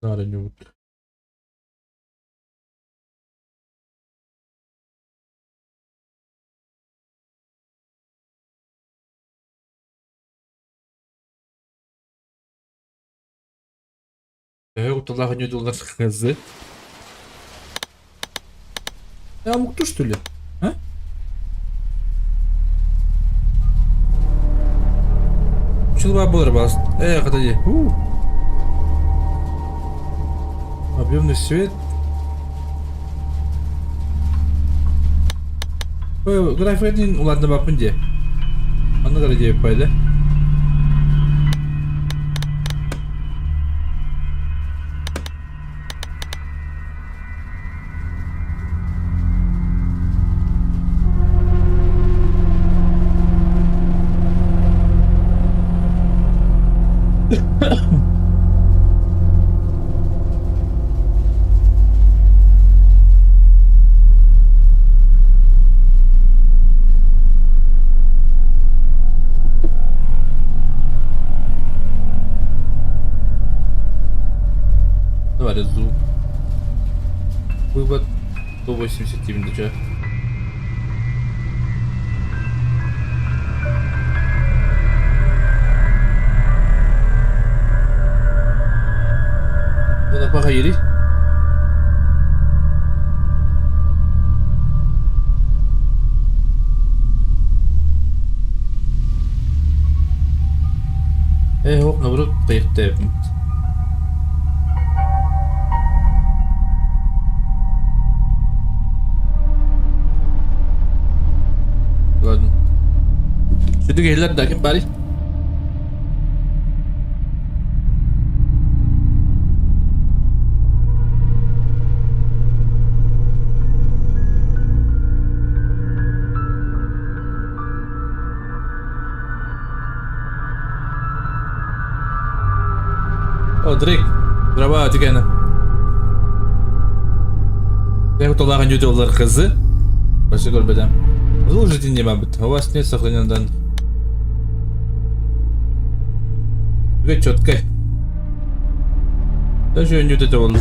Наарынньыбыт. Төһө кутталлаах өньүөтүллэр хз. Я омукту что ли? А? Чылба болар бас. Э, подожди. Объемный свет. Графикатын улаатна баппын дии. Онно гара диэбит пайда. Давай звук. Вывод 180 до Пахайри. Ээ, ох, наоборот, кыйыктаабыт. Ладно. Сүдү киһилэр да ким баарый? О, Дрейк, дрова түгені. Тулаҕын ютубер кызы. Вообще көрбөтөм. Слушайте не бабыт. У вас нет сохраненных данных. Үгэ четко. Даже не это ол.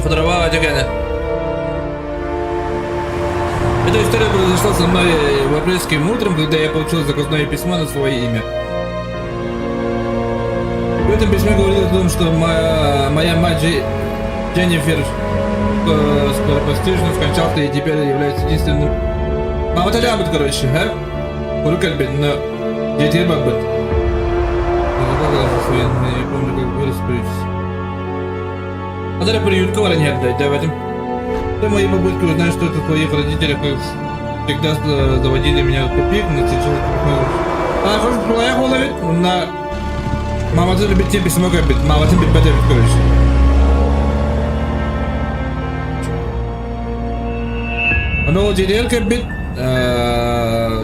Фотографовать түгені. Эта история произошла со мной в апрельским утром, когда я получил заказное письмо на свое имя. В этом письме говорилось о том, что моя мать Дженнифер скоропостижно скончался и теперь является единственным... Мама лябыт, короче, а? Урукальбин, но детей бабыт. Я помню, как вырос Адара приютка баран иһэрдэ, өйдөөбөтүм. Это мои попытки узнать что-то о своих родителях, как всегда заводили меня в тупик, но сейчас... А, хочешь, тулайах буолабит, на маматын любит письмо кэлбит, маматын билбэт эбит, короче. Ону ол дьиэтигэр кэлбит,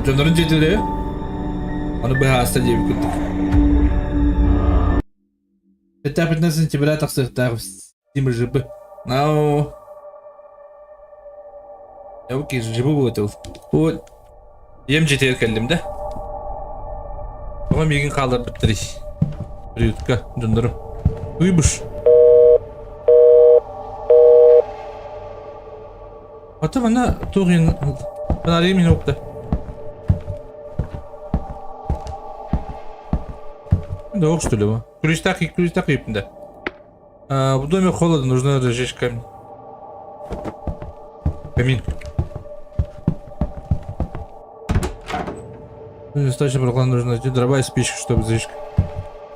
дьоннорун дьиэтилэрэ, ону быһааста диэбит курдук. 15 сентября тахсыахтаах Steam ЖБ. Ау. Окей, ЖБ вылетел. Вот. Ем жетер кэллим да. Тоҕо миигин хаалларбыттарый? Приютка дьоннорум. Уйбуш. Ата манна туох иһин фонаригым иһин уопта. Да ох что ли бу? Күлүстээх күлүстээх кииппин да. А, в доме холодно, нужно разжечь камин. Камин. Ну, достаточно прохладно, нужно найти дрова и спички, чтобы зажечь.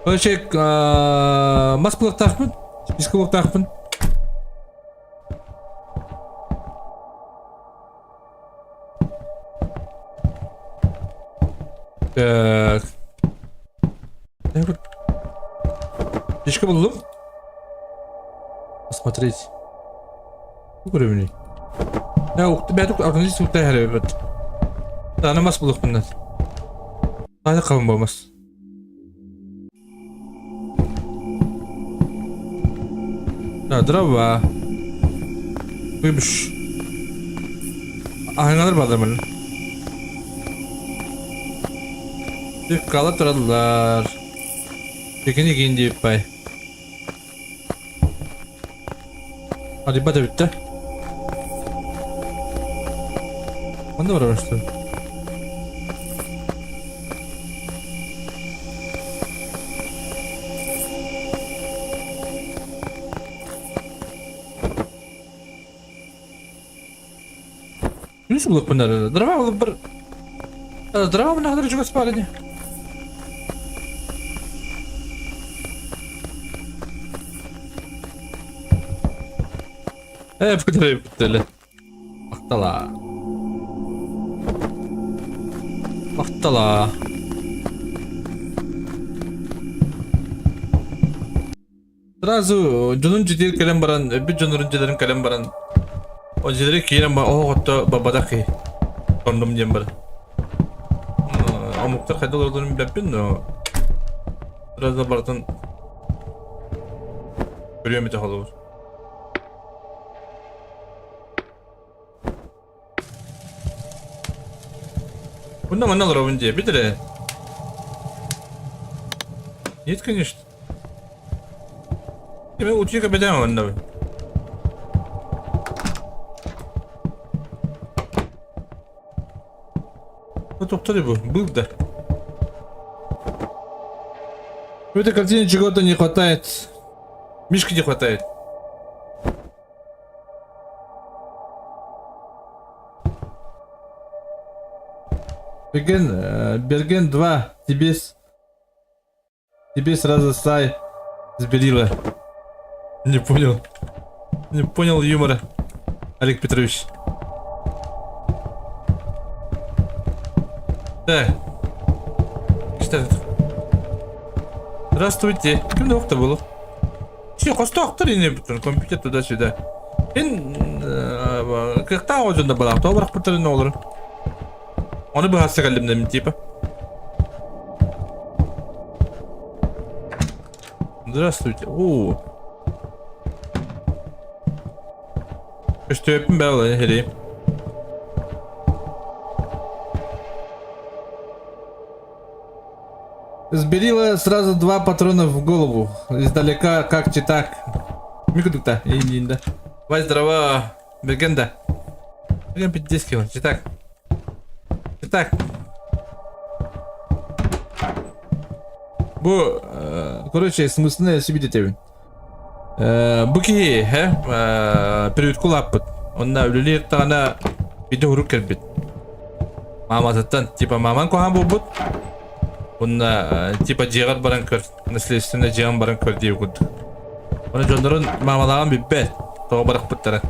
Короче, мас булуохтаахпын, списка булуохтаахпын. Так. Спичка буллум. Посмотреть. Уровень. Я укты бәтүк организм укта һәрбет. Аны мас булук мыннан. Аны калын болмас. Да, дрова. Выбыш. Аһыҥалар бааллар манна. Кала тураллар. Пекини киин диэбит бай. Арыйбат эбит да. Ханна барабын что ли? Күнүс булуохпун наада. Дрова булып бір... Дрова мына чугас баар ини. Э, бүтүрэ бүтүлэ. Махтала. Махтала. Сразу дьонун дьиэтигэр кэлэн баран, өлбүт дьоннорун дьиэлэрин кэлэн баран, ол дьиэлэрэ киирэн баран, оһох отто барбатах киһи. Тондум диэн баран. Омуктар хайдах олороллорун билбэппин, но сразу барытын көрүөм этэ холобур. Бунда манна олоробун диэбит эрэ. Нет, конечно. Мен утуйа кэбэтэн манна. Ну, тоқтар бу, был да. В этой картине чего-то не хватает. Мишки не хватает. Берген, Берген 2, тебе, тебе сразу сай сберила. Не понял. Не понял юмора, Олег Петрович. Так. Что это? Здравствуйте. Ким да было? Все, хостоохтор ини бүтүн компьютер туда-сюда. Ин кыахтаах оҕо балаах тоҕо бырахпыттарын оҕолору. Ону быһаарса кэллим да мин типа. Здравствуйте. О. Көстүөппүн бээ иһирийим. Сберила сразу два патрона в голову. Издалека, как читак. Микудукта, инда. Вась, здорово, Бергенда. Берген пиздец читак. Читак. Бу, короче, смысл сүбүтетэбин. Бу киһи, приютку улааппыт. Онно үлэлиир даҕаны биирдэ урук кэлбит. Мааматыттан, типа маамаҥ куһаҕан буолбут. Уонна типа дьиэҕэр баран көр, наследственно дьиэҕин баран көр диэбит курдук. Ону дьоннорун маамалааҕын билбэт, тоҕо барахпыттара.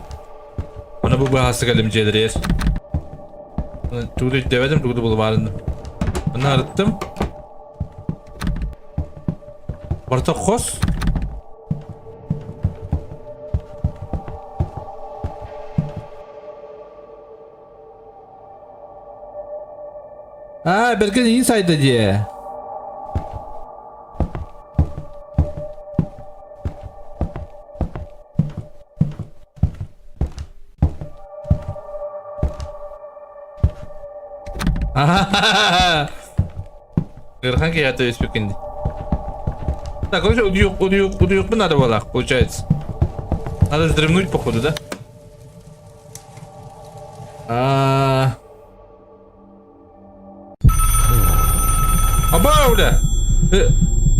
Ону бу быһаарса кэллим дьиэлэригэр. Тугу да өйдөөбөтүм, тугу да булумаарынным. Онно арыттым. Барыта хос. Аа, бэргэн иин сайда дии. Ыарахан киһиэхэ түспүккүн дии. Так, короче, утуйуохпун надо было, получается. Надо вздремнуть, походу, да?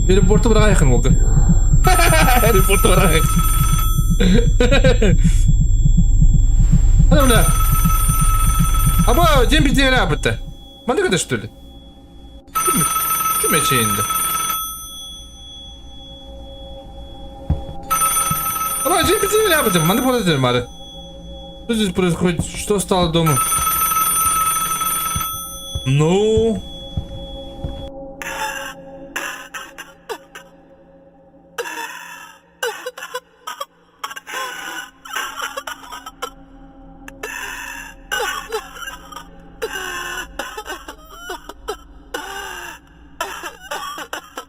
Аэропорты быраҕайахын уолга. Аэропорты быраҕайахын. Ана бля. Аба, дем биздере абытты. Манда када что ли? Ким эчейинде? Аба, дем биздере абытты. Манда подожди, Мары. Что здесь происходит? Что стало дома? Ну...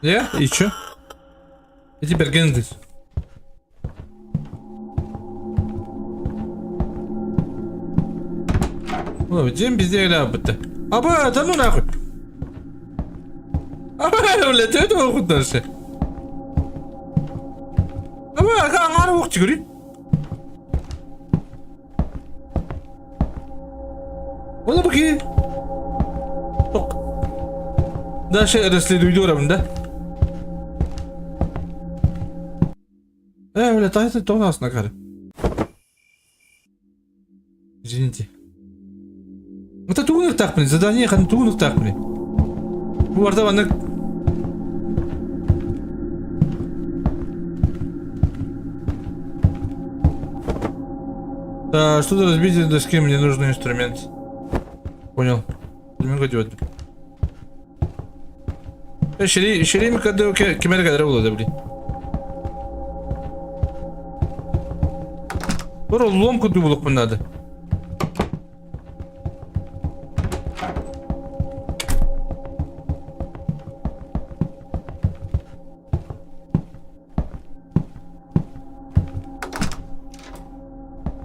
Я? И чё? И теперь гендис. Ой, дем везде ляпы-то. Аба, да ну нахуй. Аба, блядь, это охут дальше. Аба, аңар оқ жүгірі. Оны бки. Тоқ. Дальше расследую да? Э, бля, та это то у нас на Извините. Это тугунуктаахпын, задание ханы тугунуктаахпын. Бу барда маннык Да, что-то разбить на доске, мне нужен инструмент. Понял. Инструмент делать. Шери, шери кадeo кемер кадре булады, блин. Бу ломку дубулукпун надо.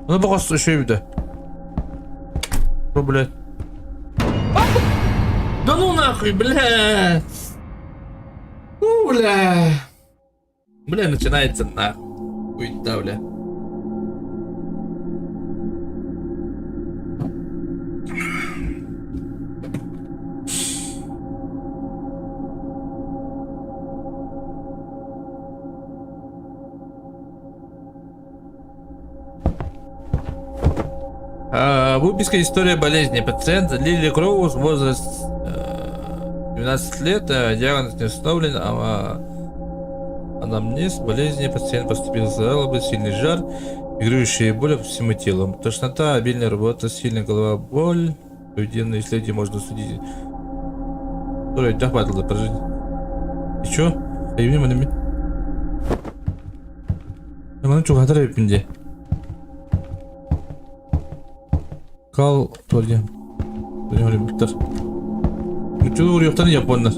Ону баҕас үчүгэй да. Бу, блядь. Да ну нахуй, блядь! Ну, бля! Бля, начинается нахуй. Да, бля. Выписка история болезни. Пациент Лили Кроуз, возраст 12 лет, диагноз не установлен, а анамнез болезни. Пациент поступил с жалобой, сильный жар, мигрирующие боли по всему телу. Тошнота, обильная рвота, сильная голова боль. Проведенные исследования можно судить. Который хватило прожить. И чё? Айымньы маны Маны чугаһатар эбиппин дии. Кал туалет. Туалет. Чулуур японнар.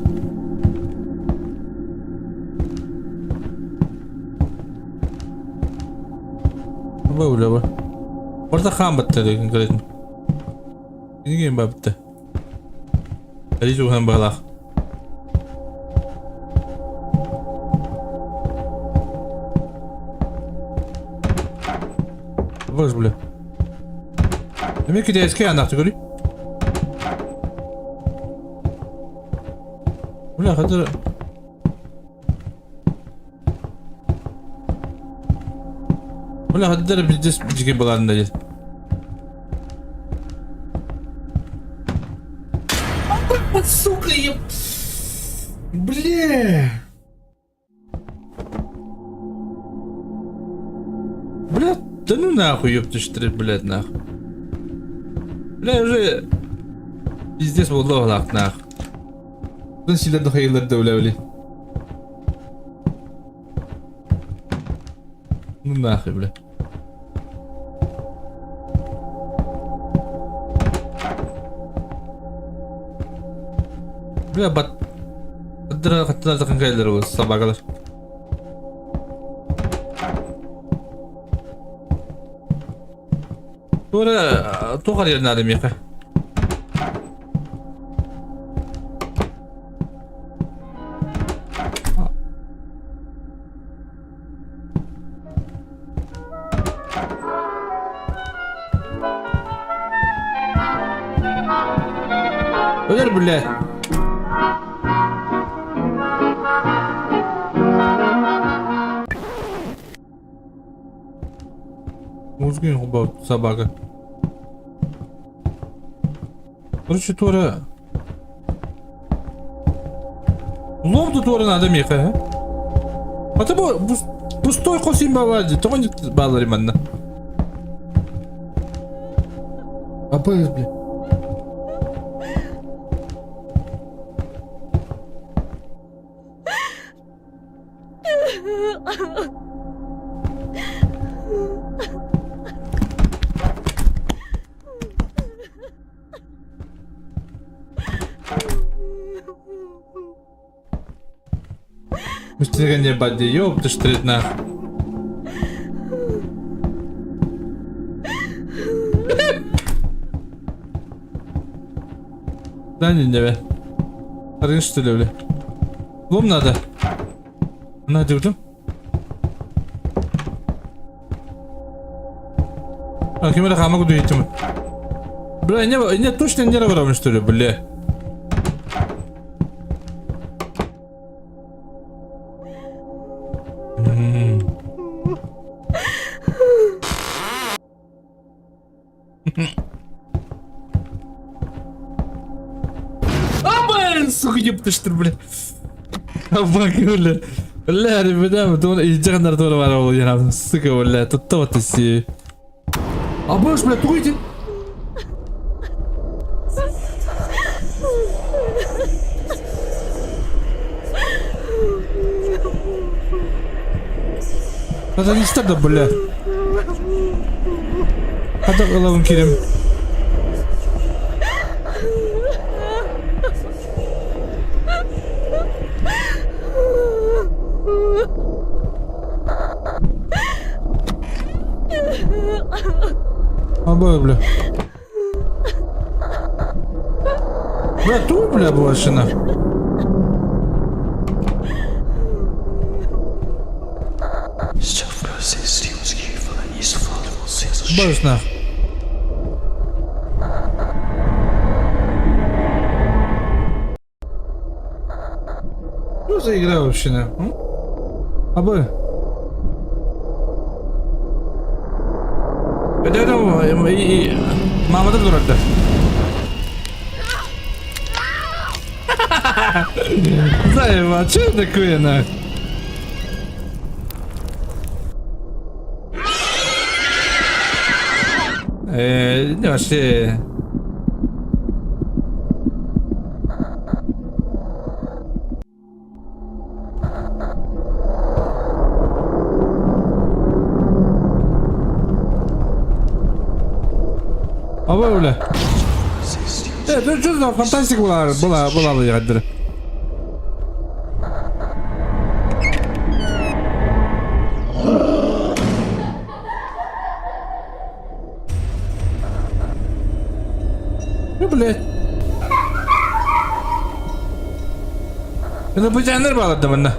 Бу бля бу. Орда хаан батта деген көрөтүм. Киниген бабытта. Али чугаһан баҕалаах. Боже, бля. Эмиэ китайскай анаахты көрүй. Бля, хатыр... Бля, хатыр пиздец дьиги балаанна диэн. Сука, еб... Бля! Бля, да ну нахуй, ёпта, что блядь, нахуй. Бля, уже пиздец буолла нахуй. Силер да да бля, бля. Ну нахуй, бля. Бля, бат... Хаттара кайлар собакалар. Тура туох арыйар наада миэхэ. Өлөр бля. Мозги собака. Короче, туора... Лом да туора надо миэхэ, а? А бу пустой хос баалар дии, тоҕо баалар манна? Абы, бля. Быстрее бади, ёб ты ж нах. Да не не Арыгын что ли, бля? Лом надо. На, дебдим. А, ким эрэ хаама курдук иһиттим. Бля, не, не точно не барабын что ли, бля. Абай, сука, ёптыштыр, бля. Абай, бля. Бля, ребята, туон илдьэҕиннэр туора баар ол янаабын, сука, бля, тутта вот си. Абыш, бля, тугуй ити? Сатанистар да, бля. Хата ылабын кирим. Абы, бля. Бля, ту, бля, машина. Бажна. Что за игра вообще, на? Абы. Мамада турарда. Заеба, что это такое, на? Э, не вообще. Аба бля. Э, ну что за фантастика была, была, была была, Ну, блядь. Инопланетяннар баалар манна.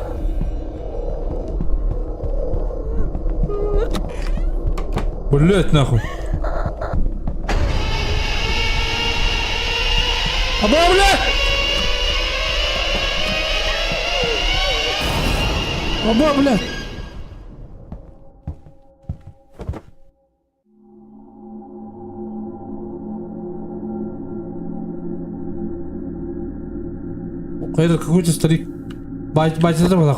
Блядь, нахуй. Аба, блядь! Аба, блядь! Этот какой-то старик. Бать, батя это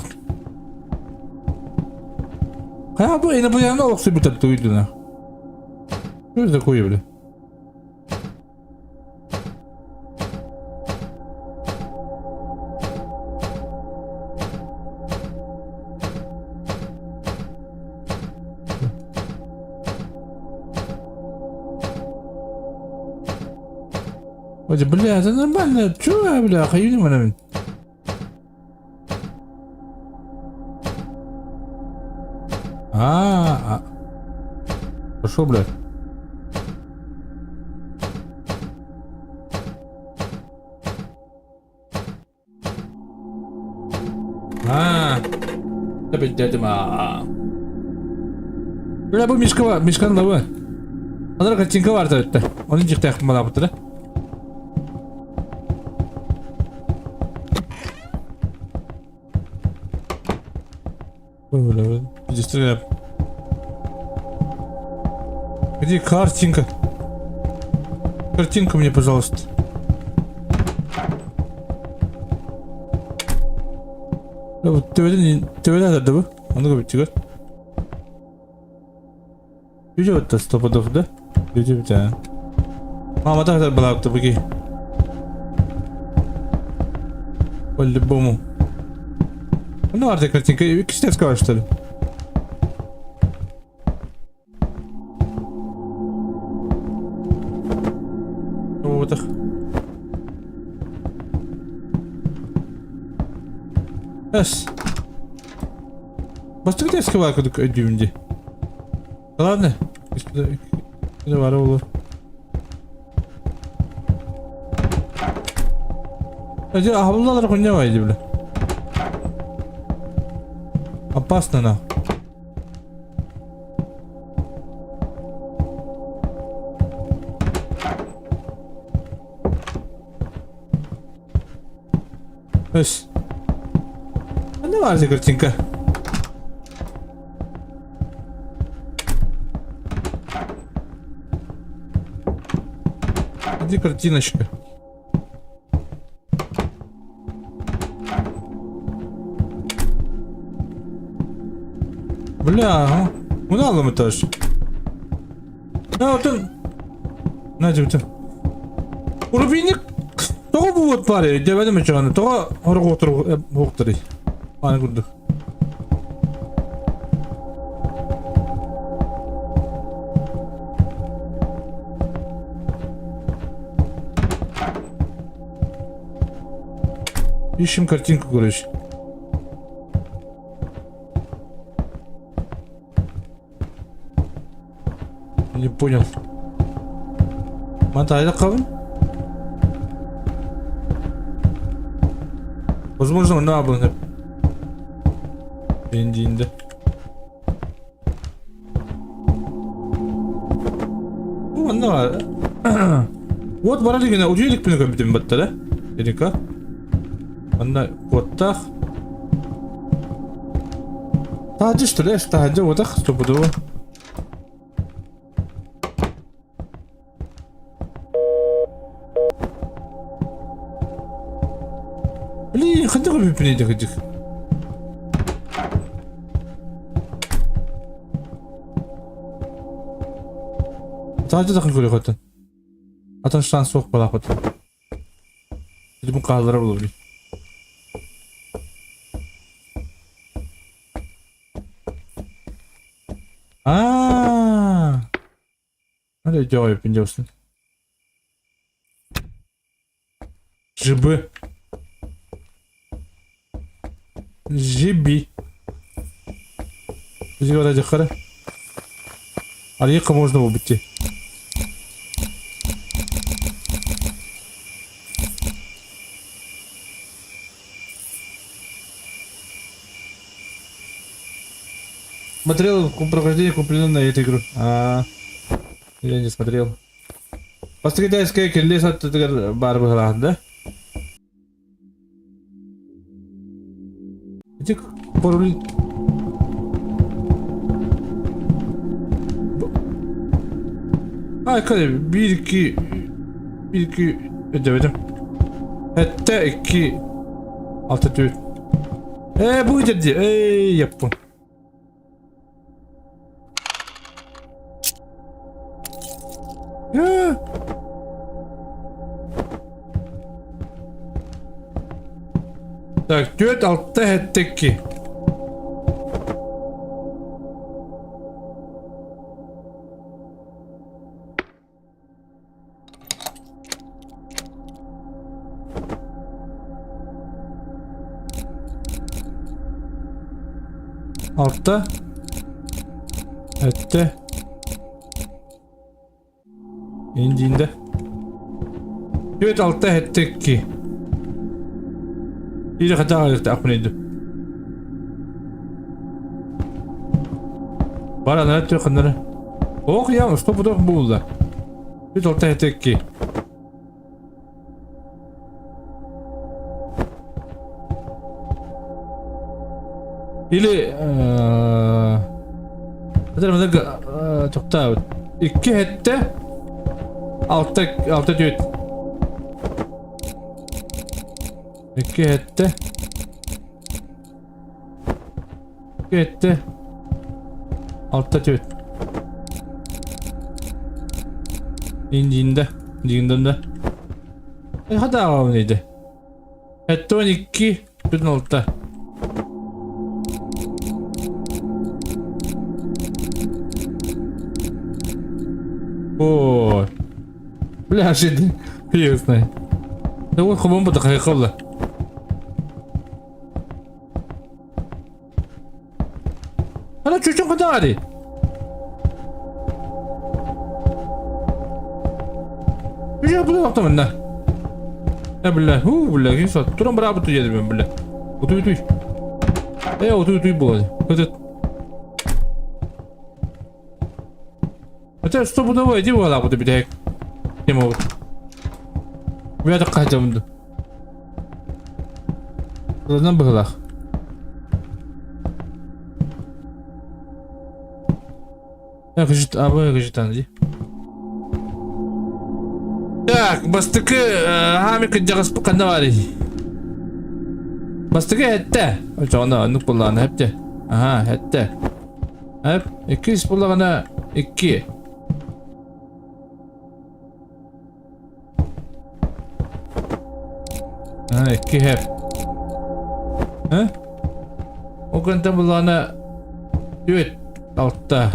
А, бу инопланетян олох сүбүтэр туйдуна. Что это такое, бля? Вроде, бля, это нормально. Чё, бля, хаюни мана А, а. Пошел, блядь. А, опять дядя Бля, бу мишка бар, мишканы да Анара картинка бар өтті. Оны жықтаяқпын бала бұтты да. Ой, бля, пиздец, стреляй. Где картинка? Картинку мне, пожалуйста. Төбөтүн төбөтүн атарды бу. Ону көбүттүгөр. Видео это стопудов, да? Видео да. Мама так была быги. По-любому. Ну, арты картинка. Кистевского, что ли? Буотах. Эс. Бастакы тескэ баар курдук өйдүүбүн дии. Ладно, бара буолуо. Эти аһабыллалар хуйня бай бля. Опасно на. Өс. Ханна баар картинка? Где картиночка? Бля, мына этаж. А, вот он. На, тебе. Рубиник тоҕо бу уот баар өйдөөбөтүм очоҕуна тоҕо хоругуохтарый аны курдук Ищем картинку, короче. Не понял. Мантайда кабын? Возможно, на был. Индинде. Ну, онно Вот бара дегенэ удьуйлукпун көрбүтүм баттара. Эрика. Манна куоттаах. Таһырдьа что ли? Таһырдьа уотах стопудово. Блин, ханна көрбүппүн этэ кырдьык. Таһырдьа тахын көрүөхөттөн. Атын шанс суох буолаахпыт. Бу хааллара буолуо Аа. Надо өйдөөх дьоҕуспун. ЖБ. Жиби. Дьахара. Арыйыахха можно буолбут дии. Смотрел прохождение куплено на эту игру. А, я не смотрел. Бастакы кэллиэс аттытыгар баар быһалаах да? Ити пароль... А, биир икки... Биир икки... Өйдөөбөтүм. Сэттэ икки... Алта түөрт. Ээ, бу итэр дии. Эй, яппын. Ээ. Так, түөрт алта сэттэ икки. Алта сэттэ Индиинде. Түөрт алта сэттэ икки. Или хотя бы Бар анара түөхханнары. Ох, я что пудов буолла. Түөрт алта сэттэ икки. Или... Этэр маны тоқтаабыт. Икки сэттэ, алта, алта түөрт. Икки сэттэ. Икки сэттэ. Алта түөрт. Индиинда. Диинданда. Хата ааҕабын 72 бүтүн алта. Ой. Бля, жид. Ясно. Да вот хобон бу хайкалла. Ана чучун кытари. Бля, бля, вақтамынна. Э, бля, ху, бля, ким сат. Туран бара буту едем, бля. Утуй, утуй. Э, утуй, утуй болады. Этот. Это что буду иди була буду битек. Не могут. Бля, так хотя бы. Ладно, быһылаах. Абы Так, бастакы хаами кырдьаҕас ханна баарый? Бастакы эттэ. Очоҕуна оннук буоллаҕына эптэ. Аха, эттэ. Эп, иккис буоллаҕына икки. А, икки хэп. А? Ол кэнтэн буллаҕына түөрт, алта.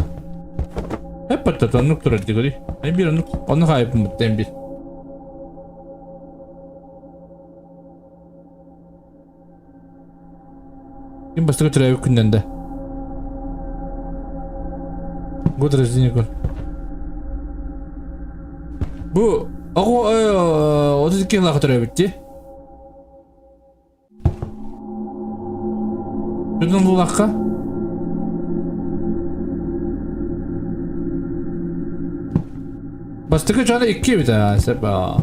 Хэп баттата оннук турар дии көрүй. Эн биир оннук оннук аайыппын бутта эн биир. Ким бастакы төрөөбүт күннэн да. Год рождения көр. Бу оҕо 32 сыллаах төрөөбүт дии. Бүтүн буллахха. Бастакы чана икки эбит аа, сөп аа.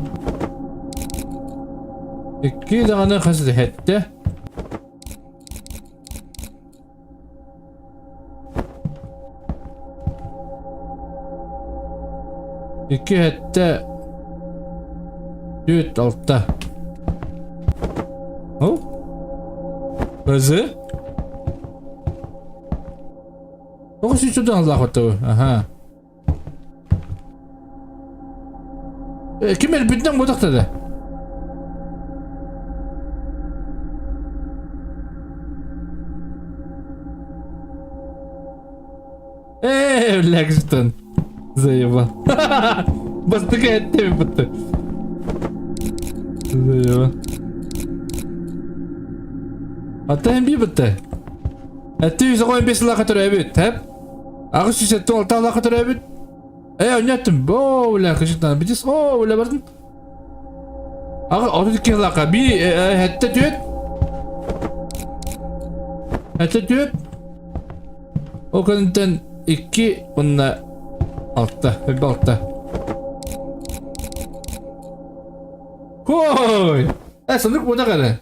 Икки даҕаны хас да сэттэ. Икки сэттэ түөрт алта. Ол? Өзі? Тоҕо сүүсүдэн аллаах оттабы? Аха. Ким өлбүтүнэн буотахтада? Ээ, Лексton. Заебал. Бастакы этте бутты. Заебал. Ата би бутты. Этте 115 лаха төрөбүт, тэп? 876 лаха төрөөбүт. Ээ, өннөттүм. О, бля, кышыктан. Битис, о, бля, бардым. Аҕа 32 лаха. Би, хэттэ түөт. Хэттэ түөт. Ол кэнниттэн 2 уонна 6. Өбө 6. Кой! Э, санык буотах эрэ.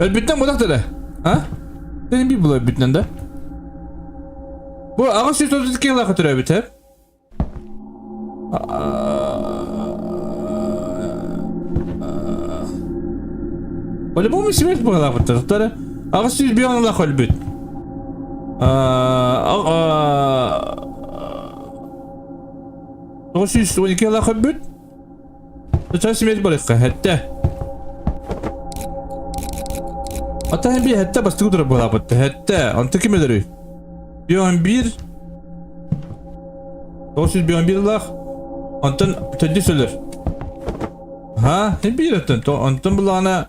Өлбүттэн буотах да А? Сен би бұл өлбүттен да? Бу 832 лаха төрөөбүт, э? По-любому смерть была бы тоже. 801 лаха өлбүт. 912 ылах өлбүт. Ча смерть барыхха хэттэ. Ата би хэттэ бастыгы турар буолаабытта хэттэ. Онто ким өлөрүй? 11 911 ылах. Онтон төрдүс өлөр. Ха, биир өттөн. Онтон булаана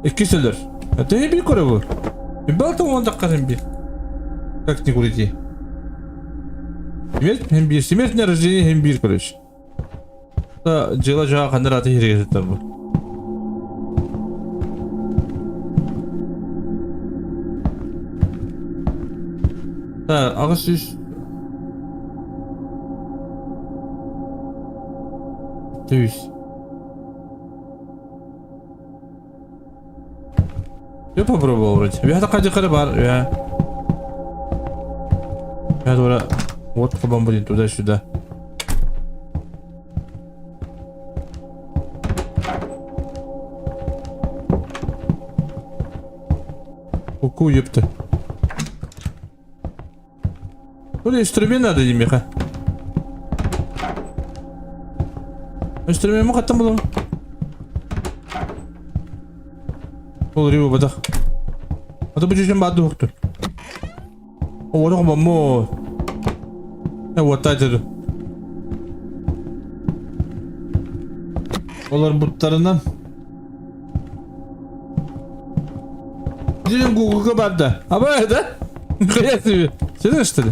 Иккис өлөр. Это би көрө бу. Балта он таққарын би. Как не курите? Смерть хем бир. Смерть на рождение хем бир, короче. Та дьыала жаа хандар аты хириге сыттар бу. Та аҕыс үс Түс. Я попробовал вроде. Я так хотел бар, я. Я дура. Вот кабан блин, туда-сюда. Куку, ёпта. Бу инструмент надо димиха. Инструмент хаттан булам. Ол риу батах. Ата бу жүжен баады хукту. Оҕо баммо. Э уоттаатыды. Олар буттарынан. Дин Гуглга барда. Аба да? Нихуя себе. Серьезно что ли?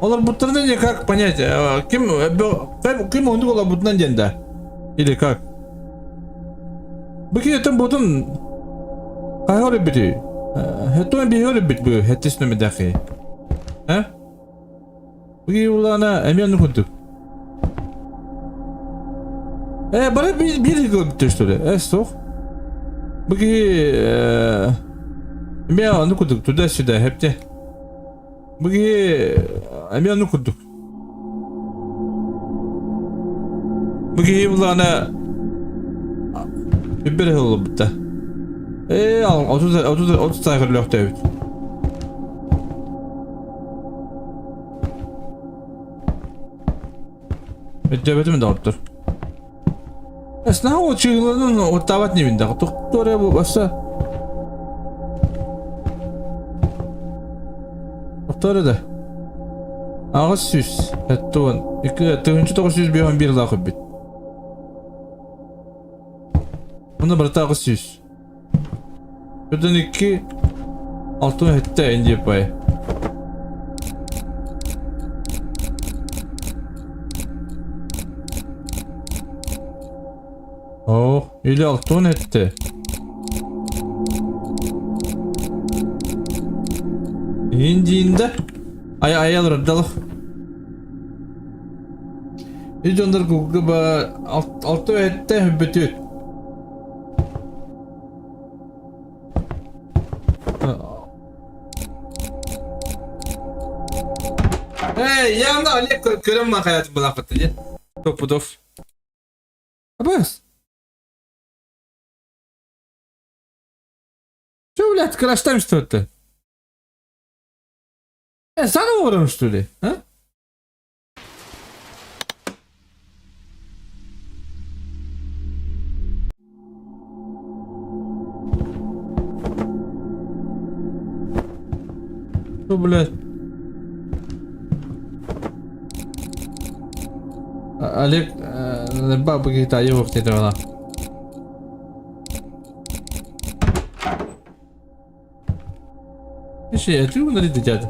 Олар буттарынан никак понять, ким ким оннук олорбутунан диэн да? Или как? Бу киһитин бутун хайа өрүбүтүй? Хеттуэн биһи өрүбүт бу хеттис нөмүдэхи. Э? Бу киһи улаана эмиэ оннук курдук. Э, бары биир биир көрбүттэр что ли? Э, суох. Бу киһи эмиэ оннук курдук туда-сюда хэпте. Бу киһи эмиэ оннук курдук. Бу киһи буллаҕына үббэр ыһыллыбыта. Ээ, 30 30 30 саа көрүлүөхтөөбүт. Өйдөөбөтүм да оттор. Эснаһа чыгыланан оттаабат небин да. Тохтор бу баса. Тохтор да. 800 Эттуон 2951 лаах үбүт. Муну барыта 800. Buradan 2 altın hette ince pay. Oh, или altın etti. Индиинде ай айалар далах. Идондар гугба алты этте бүтүт. Эй, явно Олег көрөм махаят булапыт дии. Топудов. Абас. Что, блядь, краш что это? Э, заново урон, что ли? А? Что, блядь? Олег, баба говорит, а его где-то Слушай, а ты удалить дядя?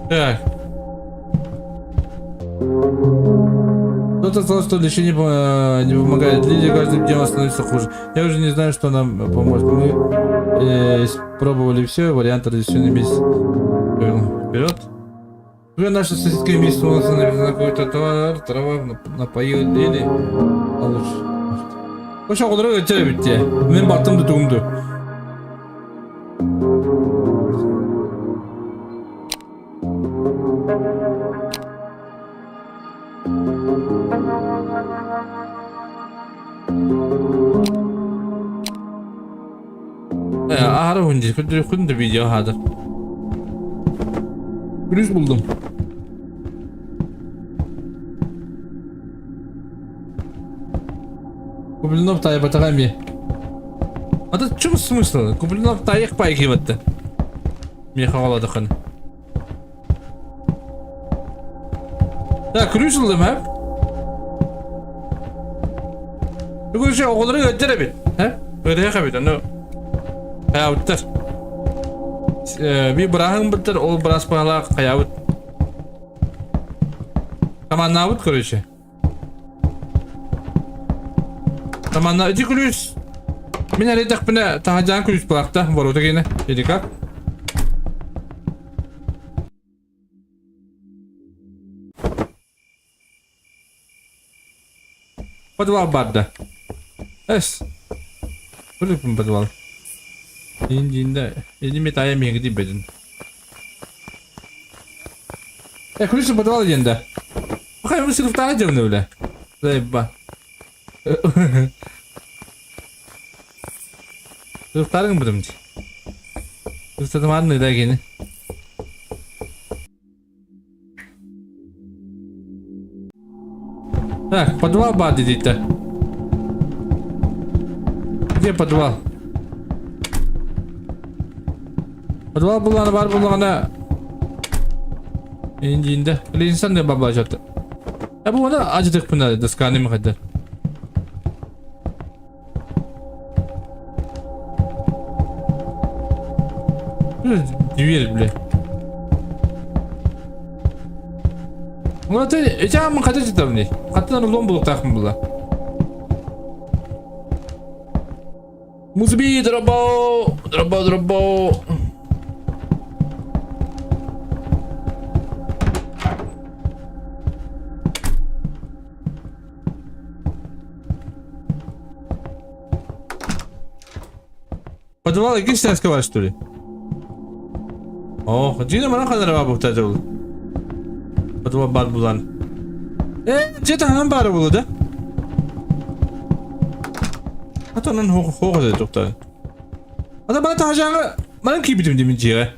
Так. Кто-то сказал, что лечение не помогает. Лидия каждым днем становится хуже. Я уже не знаю, что нам поможет. Мы испробовали все варианты разрешения месяц. Вперед. Уже наша соседка месяц на какой-то товар, трава напоила Лили. А лучше. Ошо оҕолоро өтөр эбит дии. Мин балтым да тугум дуу. Аһара уһун дии. Күн да видео хаадыр. Күлүүс булдум. Кублинов таайбатаҕа эмиэ. А в чем смысл? Кублинов таайых пайгиватты. Миэхэ оҕолодоххун. Да, күлүүс ыллым, а? Бүгүн оҕолору ыалдьар эбит. Э? Ыарыһах эбит, ону хайаабыттар. Биир бырааһыҥ быттар, ол быраас баһалаах хайаабыт. Таманнаабыт, короче. Таманна ити күлүүс. Мин эрэйдэхпинэ таһырдьаан күлүүс бырахта, боруота гиэнэ. Или как? Подвал барда. Эс. Блин, подвал. Индинде. Иди метая миги бедин. Э, ключ подвал диэн да. Хай, мы сырыктаах дьэбинэ бile. Заебба. Сырыктаарыҥ бутум дии. Сырыктатымаарын да кини. Так, подвал бар дедите. Где подвал? Подвал буллаҕына баар буоллаҕына индиинде Линсан да баблажаты. Э бу оны ажытыкпына досканы махайдар. Дверь, бля. Вот эти амын қата жатамын не? Қаттан ұлон бұлықтақпын бұла. Музби, дробо, дробо, дробо. Подвал иккис сааска бар что ли? Ох, дьиҥэ манан ханара баар буолта дьол. Подвал баар булан. Э, дьиэ таһынан баара буолуо да? Хата онон хоох этэ тухтар. Ата бана таһажааҥа манан киирбитим дии мин дьиэҕэ.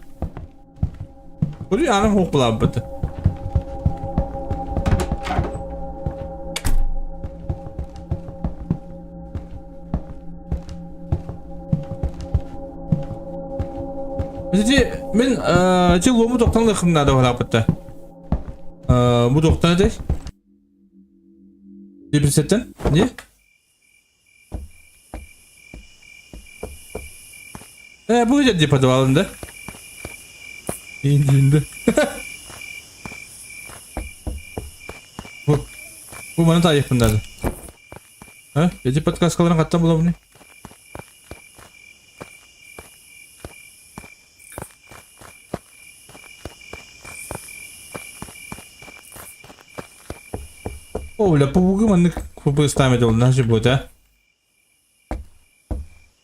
Көрүү ааным хоох булаабыт. Ити мин ити луому тохтон лыхым наада барааппытта. Бу тохтон этэй? Дипресеттен? Не? Э, бу дии подвалында. Индиинде. Бу бу маны таайыахпын наада. А? Эти подсказкаларын хаттан булабын. О, бля, паугы маннык ФБ ставить ол наше будет, а?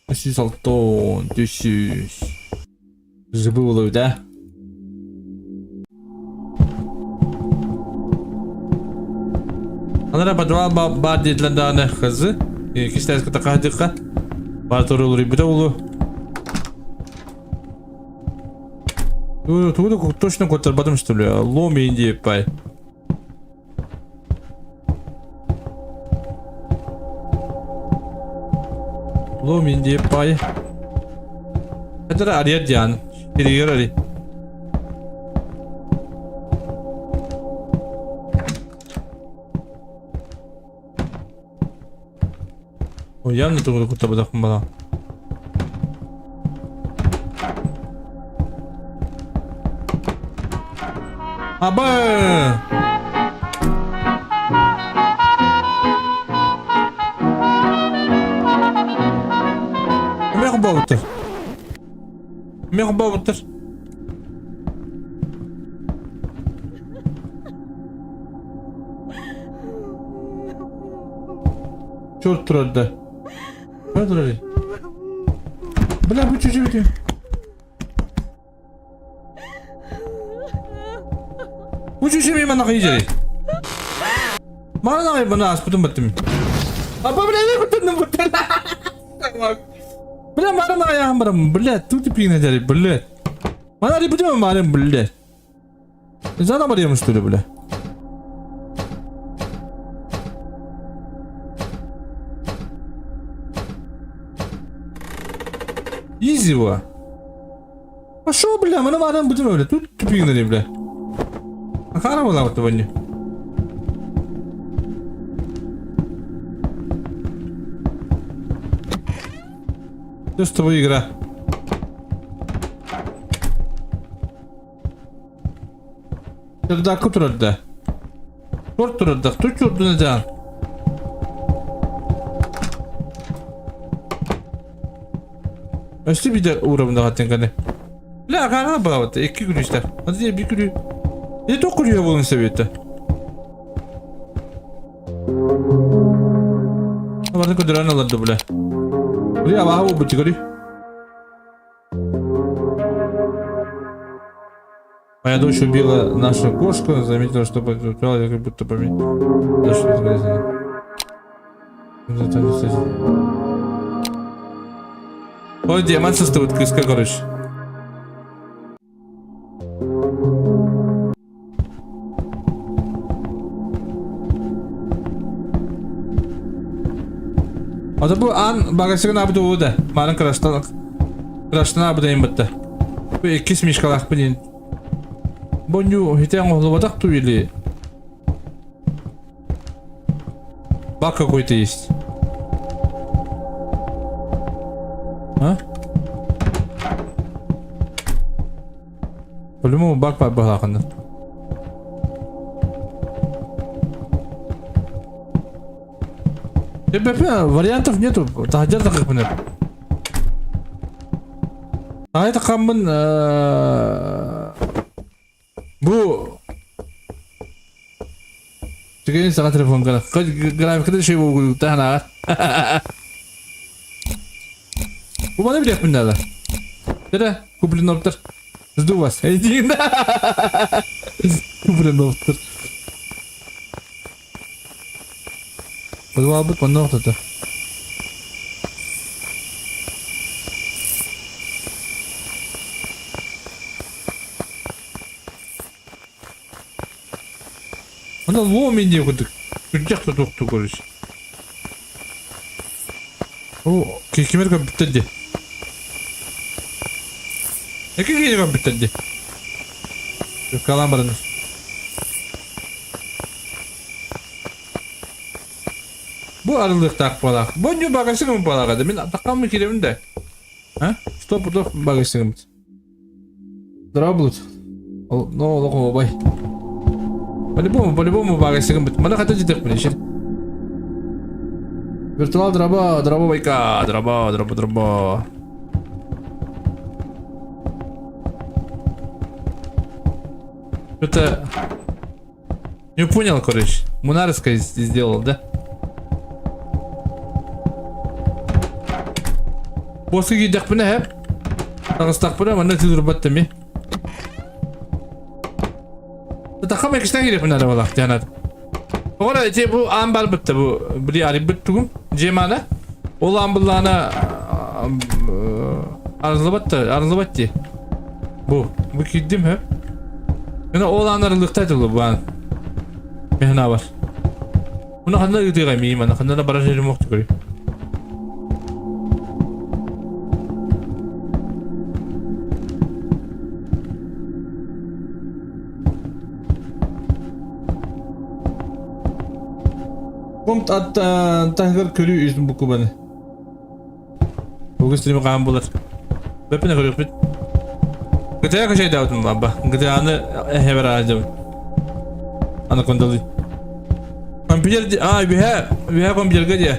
Үсүс алтон, түсүс. Жыбы болуй, да? Анара подвал бар диэтилэр даҕаны хазы. Кистээскэ такаһдыкка. Бар турулуруйбута улу. Тугу точно куттарбатым что ли? Лом Индии пай. Лом Индии пай. Это ария диан. Перегер ари. О, явно тугу куттарбатахпын бала. Аба! Эмиэ холбообуттар. Эмиэ холбообуттар. Черт турар да. Чё турар? Бля, бу чуть-чуть. Бу чуть-чуть манна хайдери. Мана бана аспытым баттым. Аба бля, я кутын бутын. Бля, мара аяғым барам, бля, тут пигне дери, бля. Мана репутим марым, бля. Зана барьем, что ли, бля? Изи во. Пошел, бля, мы на марым будем, бля. Тут тупигнали, бля. Ахара была вот того не. Что с тобой игра? Чердакка турарда. Тур турарда. Ту чурдун этään. Өстө биде уровня хаттын кане. Бля, кара баабыт. Икки күлүүстэр. Аны bir күлүү. Не тоқ күлүү болун себетті. Барыта көдөрөн олорду бля. Бля, абааһы буолбут көрүй. Моя дочь убила нашу кошку, заметила, что потеряла, как будто поменять. Ой, диамант состоит кыска, короче. Ата бу аан багасыгын аабыт уу да. Маарын кыраштан кыраштан аабыт бытта. Бу иккис мишкалаахпын диэн. Бу нью хитэн оҥоһуллубатах туу или Баг какой-то есть. А? По-любому баг баһаахынна. ТПП вариантов нету. Таһдьар тахыппын. Таһай тахаммын бу Түгэн саҥа телефон графиката шей буолгуйуктаах нааҕар. Бу маны билиэхпин наада. Дэрэ, Куплиновтар. Жду вас. Куплиновтар. Подвалбыт манна охтото. Ана лом инде курдук. Күрдьэх да туохтуу көрүс. О, кимер көмпүттэр ди. Эки киһи көмпүттэр ди. Калан баран. Бу арылыктаах балаах. Бу нью багасыгым балаах да. Мин атаккаммы киремин да. А? Стоп, пудов багасыгым. Здорово, Ну, олох оһуобай. По-любому, по-любому баарайсыгым бит. Маны хата дьитэхпин ишир. Виртуал дроба, дроба байка, дроба, дроба, дроба. Что-то... Не понял, короче. Мунарская сделал, да? Боссы киирдэхпинэ эһэп. Таҕыстахпына манна тыырбат ми. Тахам экстен киириэхпин наада буоллах дианат. Оҕора ити бу аан барбытта бу били арыйбыт тугум дьиэмаана. Ол аан буллаана арыллыбат да арыллыбат дии. Бу бу киирдим хөп. Мына ол аан арыллыахтай дылы бу аан. Мехна бар. Муну ханна ыытыыга мии мана ханна да барар жерим охту көрүй. Комт ат таһыгар көрүү үс букубаны. Бүгүн стрим хаан булар. Бэппине көрүөхпүт. GTA качайдаабытым бабба. GTA-ны эһэбэр аадьабын. Анакондалы. Компьютер а үһэ үһэ компьютерга диэ.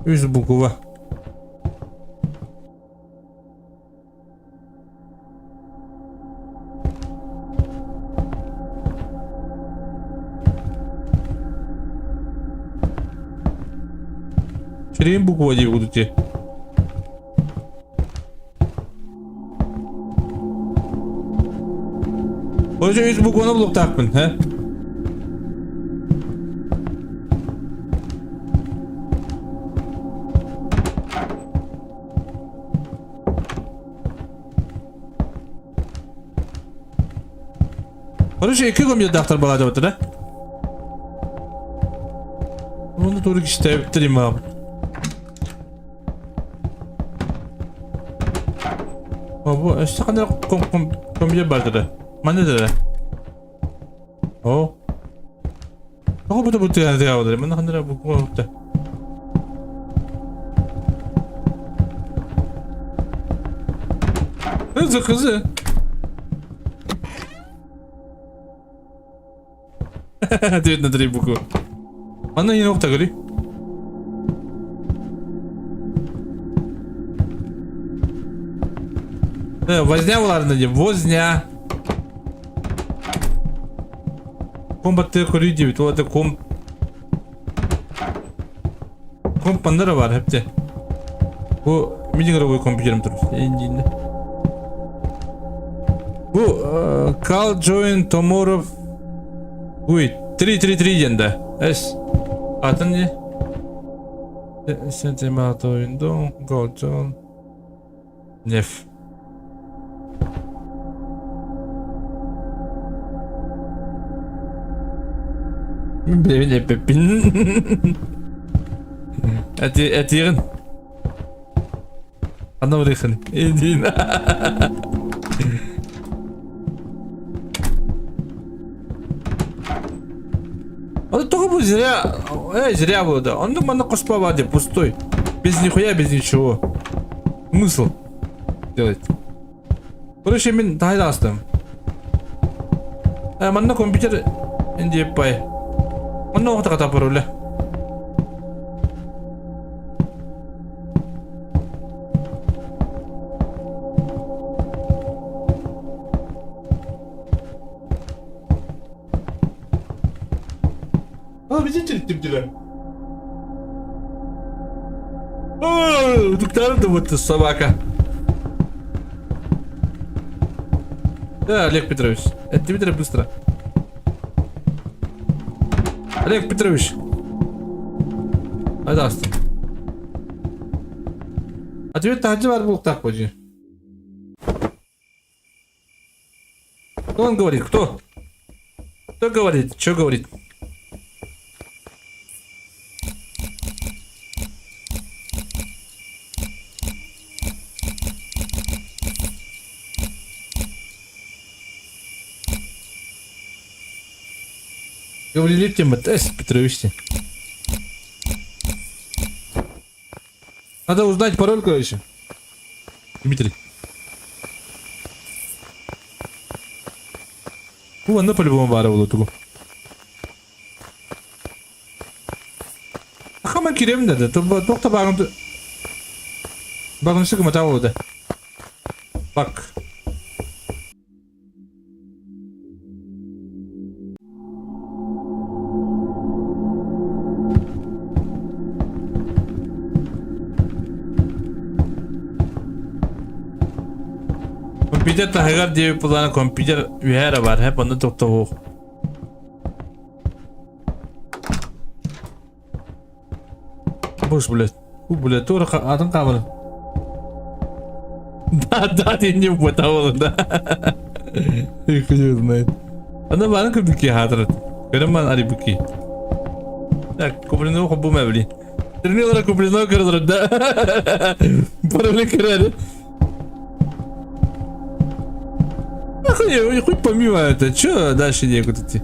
Үс буква. Сирин буква дии кудути. Короче, үс букваны булуктаахпын, һэ? Короче, икки компьютердаахтар балаадабыт да? Оны турук истээбиттэр имаабыт. Бу өссө ханна компьютер бар да? Манна да? О. Тоҕо бу бу тыаһа тыаһа Манна ханна бу бу Hızlı kızı. Ответ на три буквы. Манна не нокта говори. Возня буоларына диэн возня. Комбаттыы көрүү диэбит. Ол это ком... Компаннара бар хепте. Бу мини-игровой компьютерым турар. Эйиндиинне. Бу Call Join Tomorrow Ой, 3-3-3 диэн да. Эс. Атын не? Сентимато window, Call Join. Неф. Бэйэбин эппэппин. Этиэҕин. Ханна барыаххын? Индин. А только бы зря, зря было, да. Он думал, на коспа воде, пустой. Без нихуя, без ничего. Смысл делать. Короче, мин таһайда астым. Манна компьютер индиеппай. Манна оҕото ката пароле. А, видите, типтилер. Утуктары вот собака. Да, Олег Петрович, это Дмитрий быстро. Олег Петрович. Айдастын. Ответ таһырдьа баар буолуохтаах буолдьу. Кто он говорит? Кто? Кто говорит? Что говорит? Говорили тема тест Петрович. Надо узнать пароль, короче. Дмитрий. Бу онно по-любому баара буолуо тугу. Ахама кириэм да, туох да бааҕын багынсы кымата буолуо да. Бак. Компьютер таһыгар диэбит буоллаҕына компьютер үөһэ эрэ баар, һэп онно тохтоһуох. Боже, блядь. У, блядь, туора атын хаамарын. Да, да, ты не угадала, да. Хуй знает. Ана баарын кырдыки хаатырат. Көрөн баан арибыки. Так, куплено хобу мэбли. Тренера куплено көрдөрөр да. Пароли көрөр. Хуй, хуй помимо это, чё дальше некуда идти?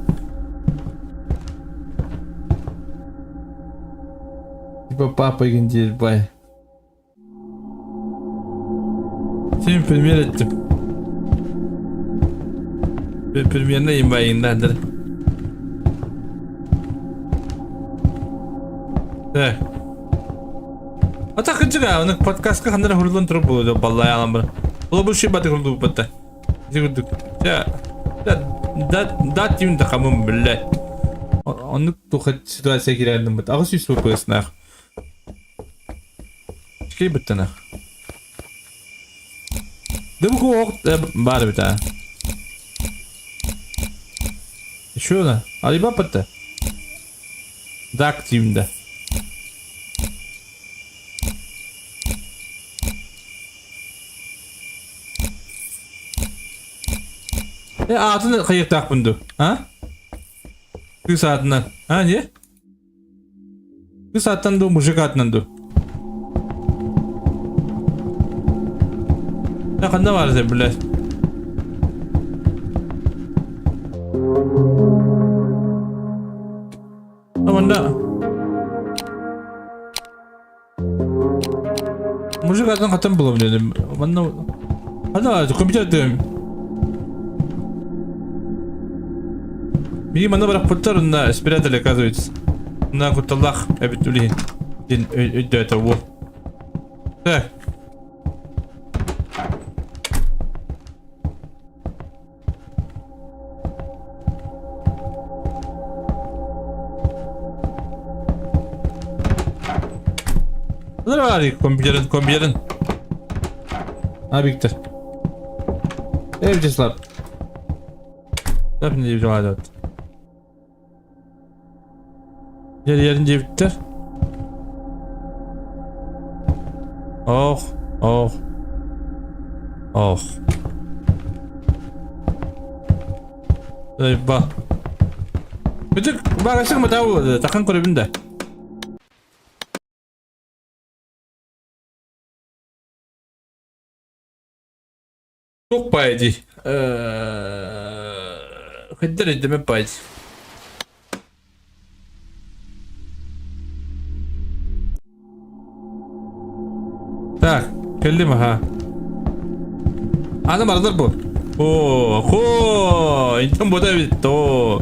Типа папа гендир, бай. Сен пример эттим. Примерно имбайынданdır. Так. Ата кынчыга, оны подкастка ханнара хурулун туруп булду, баллай алам бар. Ол бу ши баты хурулу батта. Ити курдук. Да, да, да тим да хамым, блядь. Оннук туха ситуация кирэрдим бит. Аҕыс үс выпускнаах. Кей быттана. Да бу ох баар эбит аа. Еще на. Алиба бытта. Дак тимда. Э, аатын хайыктаахпын дуу? А? Кыыс аатынан. А, не? Кыыс ааттан дуу, мужик аатынан дуу? Я ханна баар этэ, блядь? Манна Мужик атын хатан булам дедим. Манна Ана компьютер дем. Миги манна барахпыттар онна спрятали, оказывается. На кутталлах эбит үлиһин. Дин өйдөтө уол. Так. Бар компьютерин, компьютерин. А, Виктор. Эй, Вячеслав. Деп не деп Дьэ диэбиттэр. Ох, ох, ох. Ба. Бүтүк барасың мытау тахан көрөбүн да. Туох баайа дии? Хайдах өйдөмөт баайа дии. Так, кэллим аха. Аны бардар бу. О, хо, интон бота эбит о.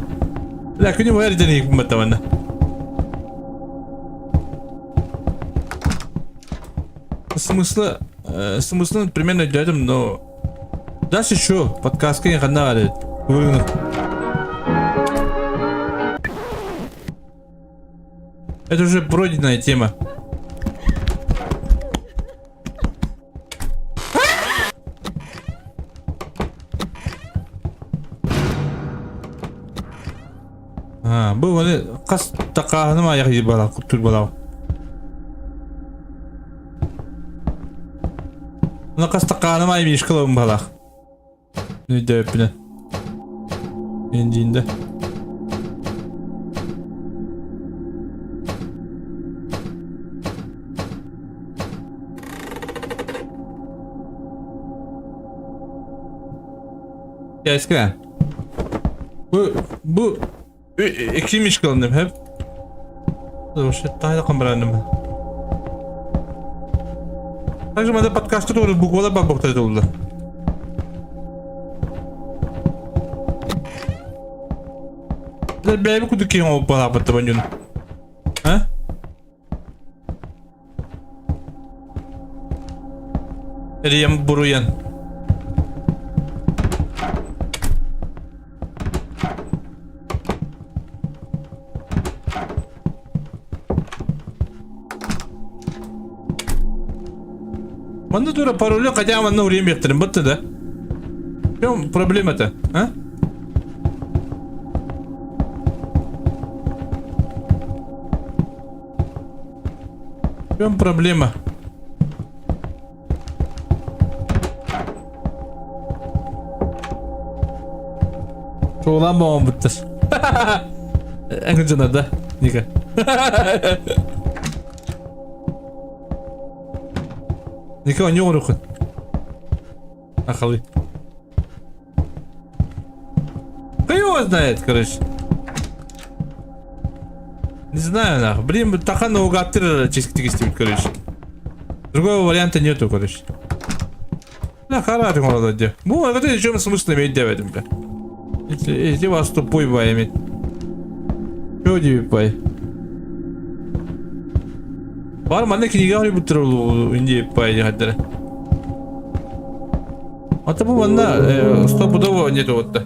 Бля, күнү бу эрден иһик баттаманна. Смысла, смыслын примерно өйдөөтүм, но дальше что? Подсказка ханна баар Это уже пройденная тема. А, бу оны хас такааһыным айах балаа куттур балаа. Оны хас такааһыным ай мишкалабын балаах. Өйдөөппүнэ. Индиинде. Кэскэ. Бу бу икки мишкалыным hep. Тайда камбараным. Также мада подкастты тоже буквалар бар боктар oldu. Бэйби кудук киһи оҥорбут дьон. А? Эрийэн буруйан. Манна тура паролю хотя манна урем биэхтэрин бытты да. В чем проблема-то, а? В чем проблема? Чуолаан боҕоммуттар. Эҥин да, Ника. Ника, оонньуу оҥоруоххун. Ахалы. Кто его знает, короче. Не знаю, нахуй. Блин, тахан наугаттыр ческитик истибит, короче. Другого варианта нету, короче. Да, характер молодой. Бу, это в чем смысл иметь девять, бля. Если, если вас тупой бай иметь. Чё тебе бай? Бар манна кинигэ хоруйбуттар инди бай диэхэтэрэ. Ата бу манна стопудово нету вот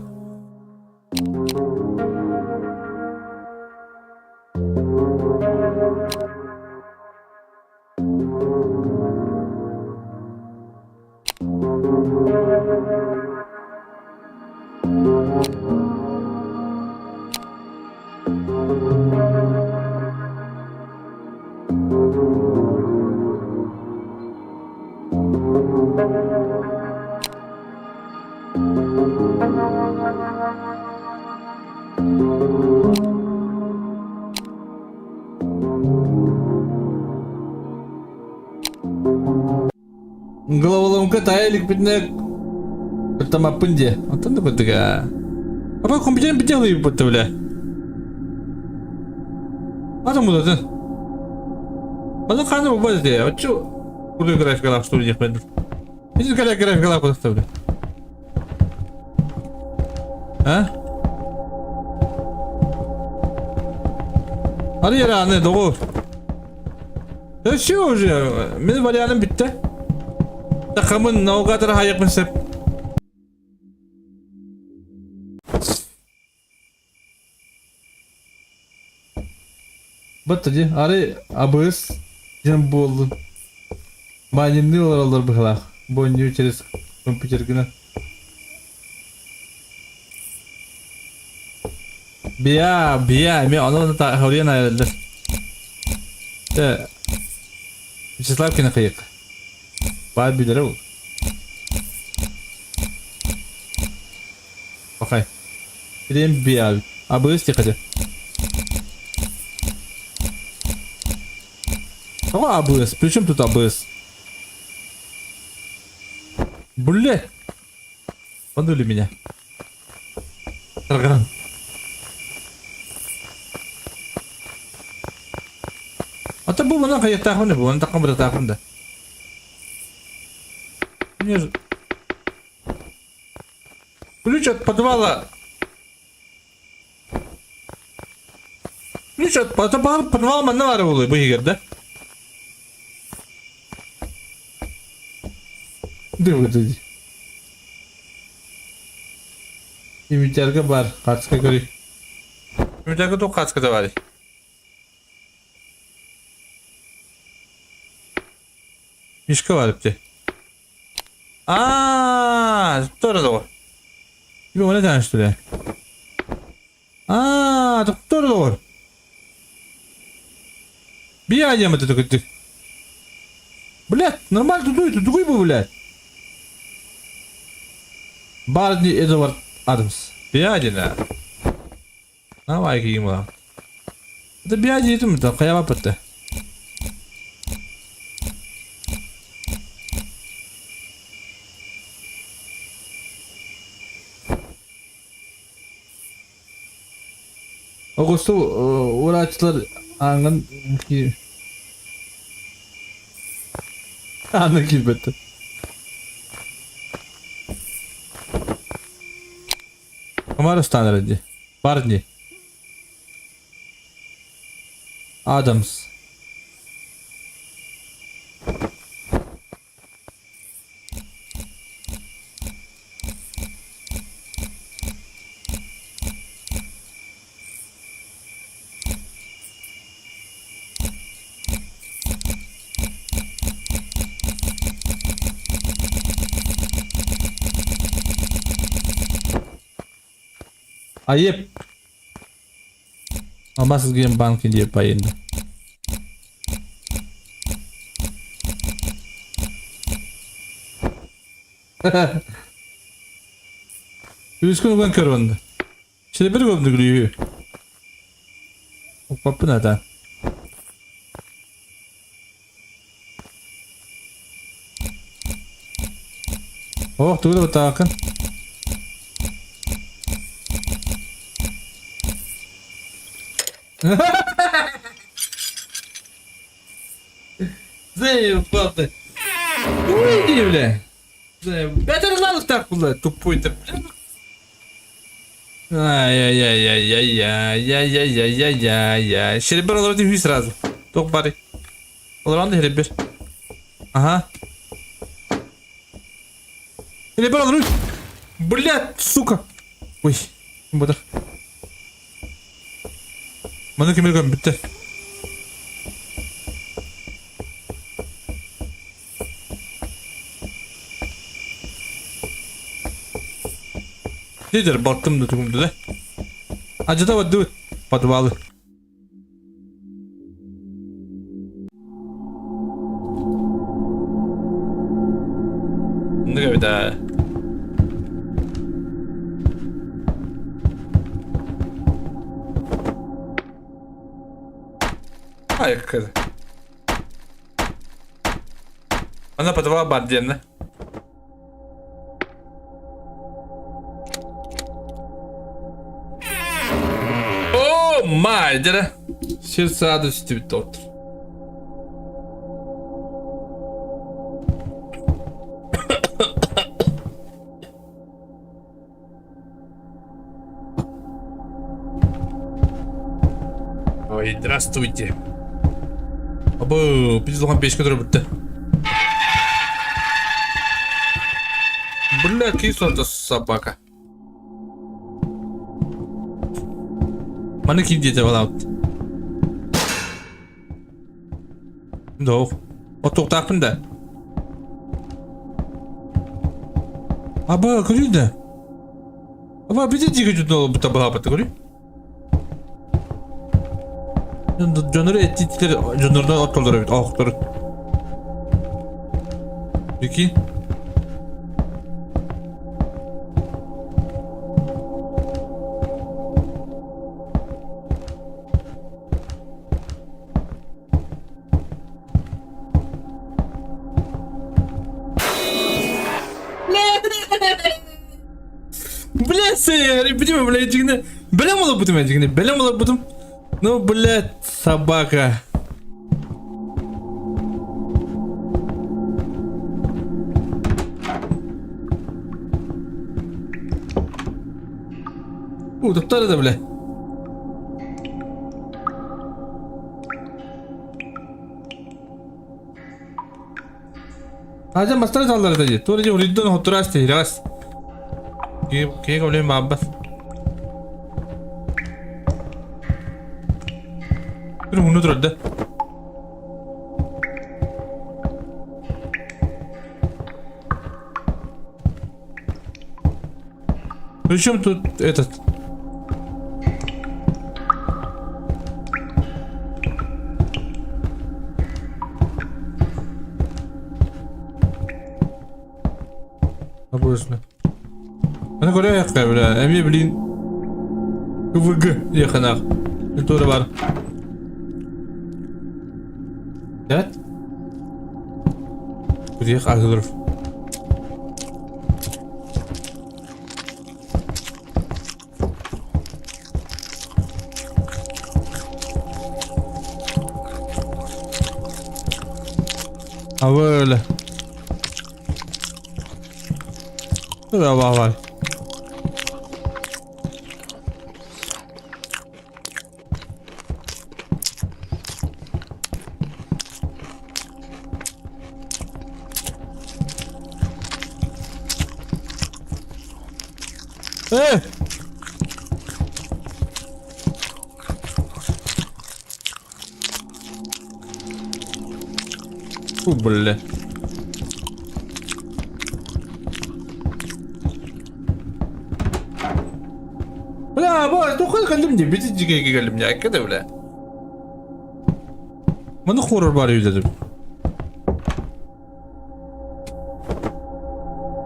Головоломка тайа иликпитинэ куттамаппын диэ. Оттон да курдук аа. Апа компьютерин бүтэ улуйбут бля. Ата мудатын. Аны ханы бубат этэ. Оччу курдук графикалаах что ли диэхпин. Ити графикалаах курдук бля. А? Ары yere аны доҕор. Все уже. Мин варианым бүттэ. Такамын наугатыр хайыкпын сөп. Бытты ди. Ары абыс дем болду. Майнинныы олороллор быһыылаах. Бу оонньуу через компьютергынан. Бия, бия, эмиэ ону хоруйан айаллар. Тэ Вячеслав Кинохайык. Баар билэрэ ол. Пахай. Билем бия. Абыс тихо. Тоҕо абыс? При чем тут абыс? Блядь! Подули меня. Тарган. Ата бу мана хайыктаахпын бу, мана таккан бытатаахпын да. Мне же... Ключ от подвала. Ключ от подвала, подвал манна баар буолуой бу иһигэр да? Дыбыты. Инвентарга бар, хаацка көрүй. Инвентарга туох хаацката баарый? Мишка бар эбит. Аа, туора доҕор. Тебе ону этэн что ли? Аа, туора доҕор. Бия диэн это такой Блядь, нормально тудуй, тудуй бу, блядь. Барни Эдвард Адамс. Бия Давай киим Это бия диэтим да, хайа баппытта. Оҕусту урааччылар ааҥҥын Ааны киирбэттэр. Комар ыстаан эрэ дии. Бар дии. Адамс. Айып. Алмаз банк диye payında. Үскүн уган көрүнді. Şimdi bir gömdü gülüyor. Укпаппын ата. Ох, тугу да баттаакын. Заебал ты. Уйди, бля. Бля, так, бля, тупой ты, бля. Ай-яй-яй-яй-яй-яй-яй-яй-яй-яй. Шеребер олорон үһү сразу. Туох бары. Олорон да херебер. Ага. Херебер олорон. Блядь, сука. Ой, буду. Маны кимир көмбүттэр. Лидер балтым да тугум да. Ажыта бардыбыт подвалы. Оннук эбит аа. Айкыр. Ана подвал бар диэн О, май, дere. Сир саады сүтүбүт доктор. Ой, здравствуйте. Абы, пиздец, печка турбутта. Бля, кисло собака. Маны ким диэтэ балаабыт? Дох. Оттуохтаахпын да. Аба, көрүй да. Аба, бити диги жудол табаапаты көрүй. Дьоннору эттиттер, дьоннордон оттоллор эбит, оохтор. Прикинь. Блядь, сен, блядь, дьиҥинэ бэлэм олорбутум дьиҥинэ бэлэм олорбутум. Ну, блядь, собака. Утуктар да, бля. Азя мастар саллар дии. Туора дии уриддон хоттураас тиһирэҕэс. Киһи көмөлөөн бааббат. Бір муну турар да. Причем тут этот? Обычно. Аны көрө бля. Эми блин. КВГ диэханах. Культура бар. Да? Кудех Азыров. А böyle. Dur var. Э! Фу, бля. Бля, бо, тухай кэллим дии, бити дьигэйгэ кэллим дии, айка да бля. Маны хоррор бар үйдө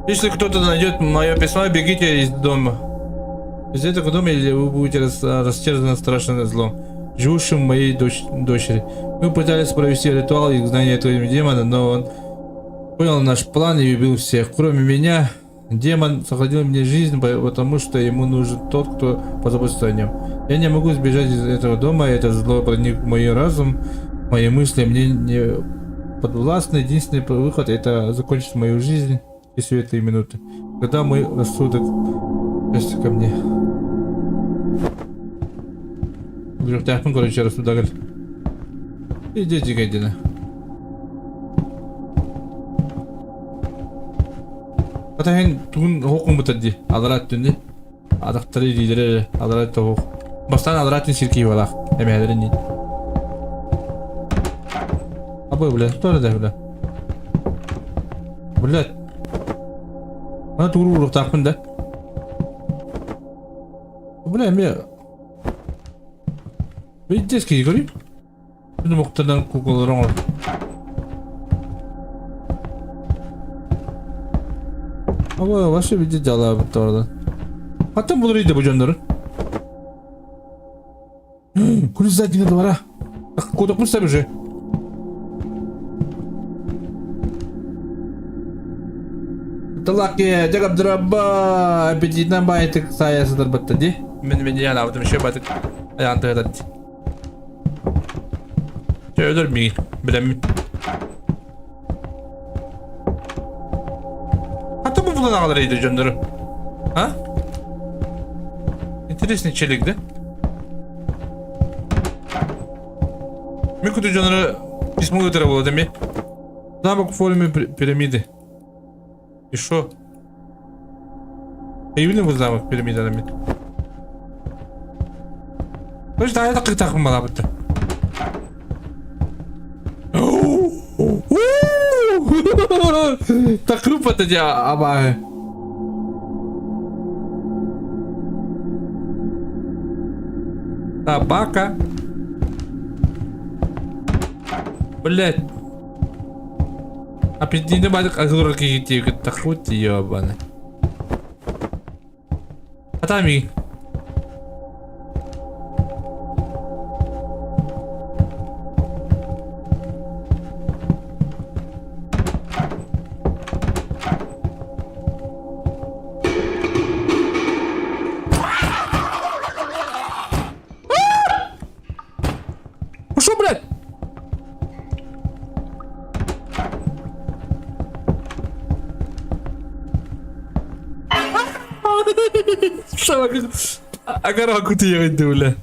Если кто-то найдет мое письмо, бегите из дома. Из этого дома или вы будете растерзаны страшным злом, живущим в моей дочери. Мы пытались провести ритуал изгнания этого демона, но он понял наш план и убил всех, кроме меня. Демон сохранил мне жизнь, потому что ему нужен тот, кто позаботится о нем. Я не могу сбежать из этого дома, это зло проник в мой разум, мои мысли мне не подвластны. Единственный выход это закончить мою жизнь и светлые минуты, когда мой рассудок вернется ко мне. Үрүөхтээхпин короче рассудагар. Иди дигайдина. Ата эн тугун хоқун бутар ди. Алара өттүн ди. Атахтары илиилэрэ алара өттө хоқ. Бастаан алара өттүн сир киһи Эмэһэлэрин дии. Абы, бля, что это, бля? Блядь. Ана тугу уруктаахпын да. Бля, эмиэ Видишь, киһи көрүй. Мохтардан куколар оҥор. Аба, вообще видеть дьалаабыт орда. Хаттан булар иде бу дьоннору. Күлүс заднего двора. Кудокмуш уже. Талаки, дягабдраба, аппетитна байтык сая сыдарбатта ди. Мен мен янаабытым еще батык. Аян тыгатат. Өлөр миги, билеммин. Хата бу булан аҕалар иде дьоннору. А? Интересный челик, да? Мен күтү дьоннору письмо ыытара буолла деми. Замок в форме пирамиды. И шо? Эйбилин бу замок пирамиданы мен. Короче, таайда кытахым балабытта. Такрупата дя абаа. Собака. Блять. А пиздини бадык агылыр киһи кытта хуть ебаный. Атами. Ну что, блядь? Агара кутуйа бля.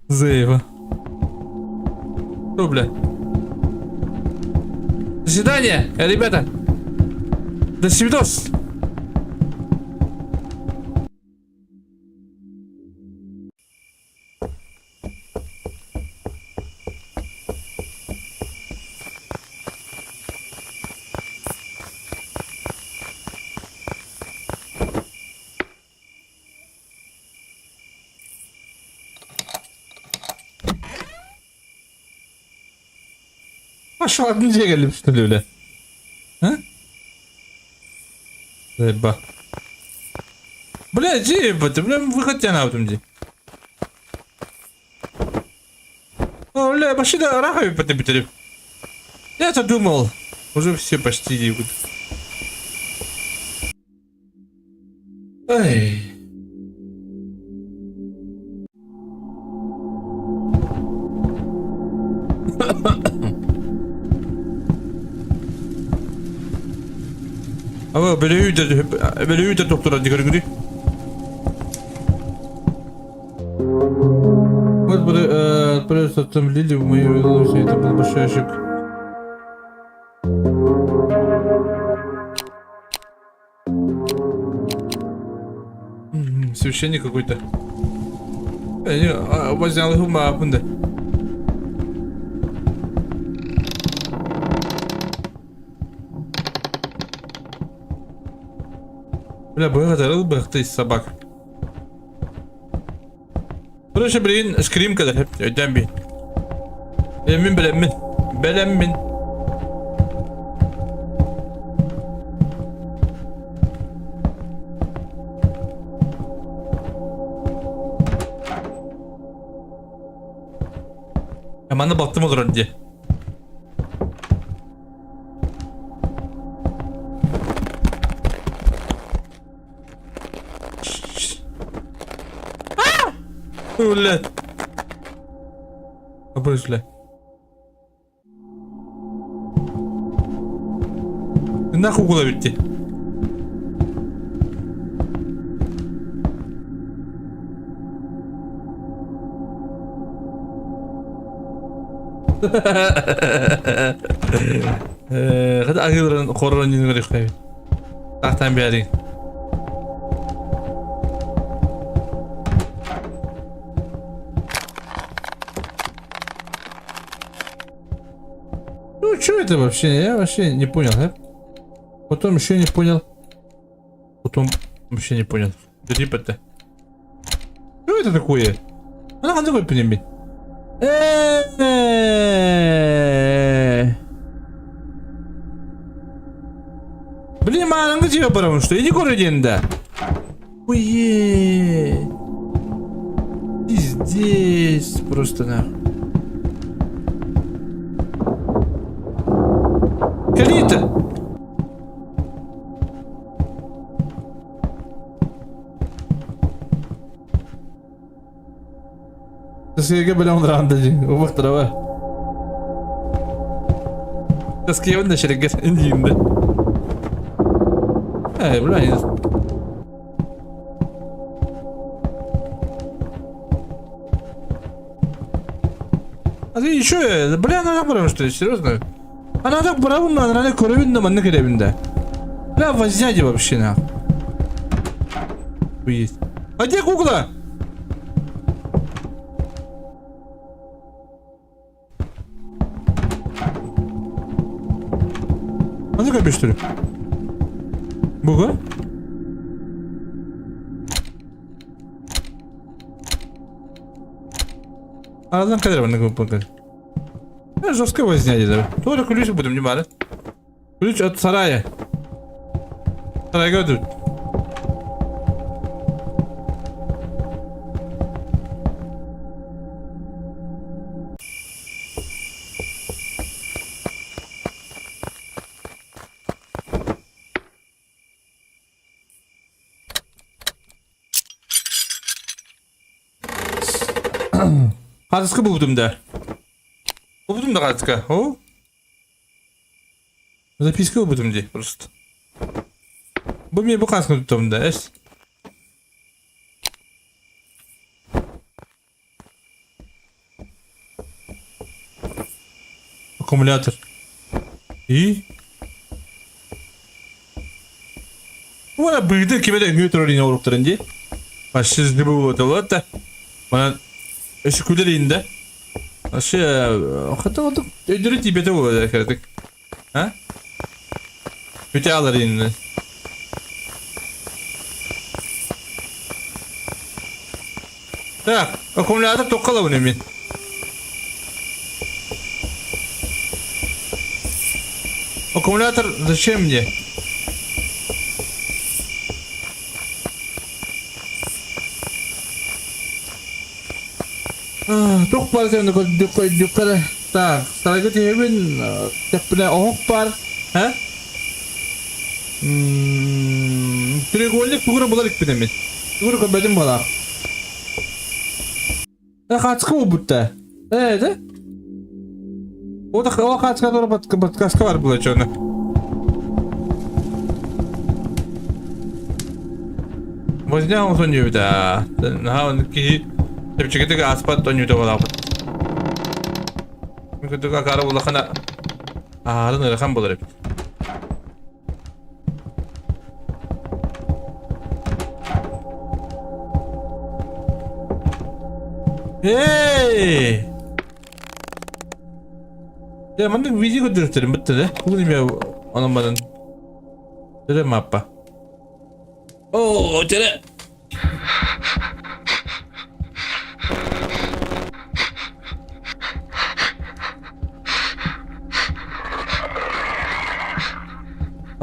Заева. Что, бля? До свидания, ребята. До свидос. Пошла неделя, что ли, бля? А? Заеба. Бля, ебать, бля, выход тебя на дии. О, бля, машина рахами потребители. Я-то думал, уже все почти идут. Ай. Aba бөлөйү да доктора дигэргири. Вот отправился отцом Лили в мою иллюзию. Это был большой ошибка. Священник какой-то. Вознял гума. Бля, благодарил бы ты собак. Короче, блин, скримка да, өйдөөн би. Мин билэммин. Билэммин. Манна балтым олорор дии. Блядь. Бля. Ты нахуй куда идти? Хата агыларын хоррор нин көрүөхтэбит. Тахтан биэрин. Ну, что это вообще? Я вообще не понял, да? Потом еще не понял. Потом вообще не понял. Ребята. Что это такое? Она такой понимает. Блин, мааныңды тебе барамын, что? Иди көреді да. Ой, Пиздец, просто нахуй. Калита! Таскеге біле онранда дии, убахтарава. Таскеевин да шерегер индиинде. Э, бля, не... А ты еще, бля, она так что ли, серьезно? Она так бравын, она көрөбүн да манна керебин да. Бля, возняди вообще нахуй. Есть. А где кукла? А ты что ли? Буга? Арадан кэлэр манна куппун. Жестко возня деді. Тоже ключ будем не бары. Ключ от сарая. Сарайга өтүт. Хаатыска булбутум да. Булбутум да хаатыска. О? Записка булбутум дии просто. Бу мен бу хаатыска туттум да. Эс. Аккумулятор. И? Уона быыды ким эрэ үҥүү турар ине оруктарын дии. Вообще было да. Манан өссө күлэр инде. Вообще хата отук өйдөрү тиийбэтэ буолар кэрэтик. А? Бүтэ алар инне. Так, аккумулятор тоққалабын мен. Аккумулятор зачем мне? Туох баар сен көрдүккө Так, сарайга тиһэбин, тэппинэ оһох баар, һэ? Треугольник тугура булар икпин эмит. Тугура көрбөтүм буолаах. Э, хаачка буолбут да. Э, да? О, о хаачка тура подсказка бар була чону. Возня он сонюда. Наһаа киһи чэпчэкитик ааспат онньута буолаабыт. Кырдык акаары улахана аарын ыарахан буолар эбит. Эй! Я маннык видео көрдөрүстэрим бытта да. Бүгүн эмиэ онон баран. Төрө маппа. Оо, төрө.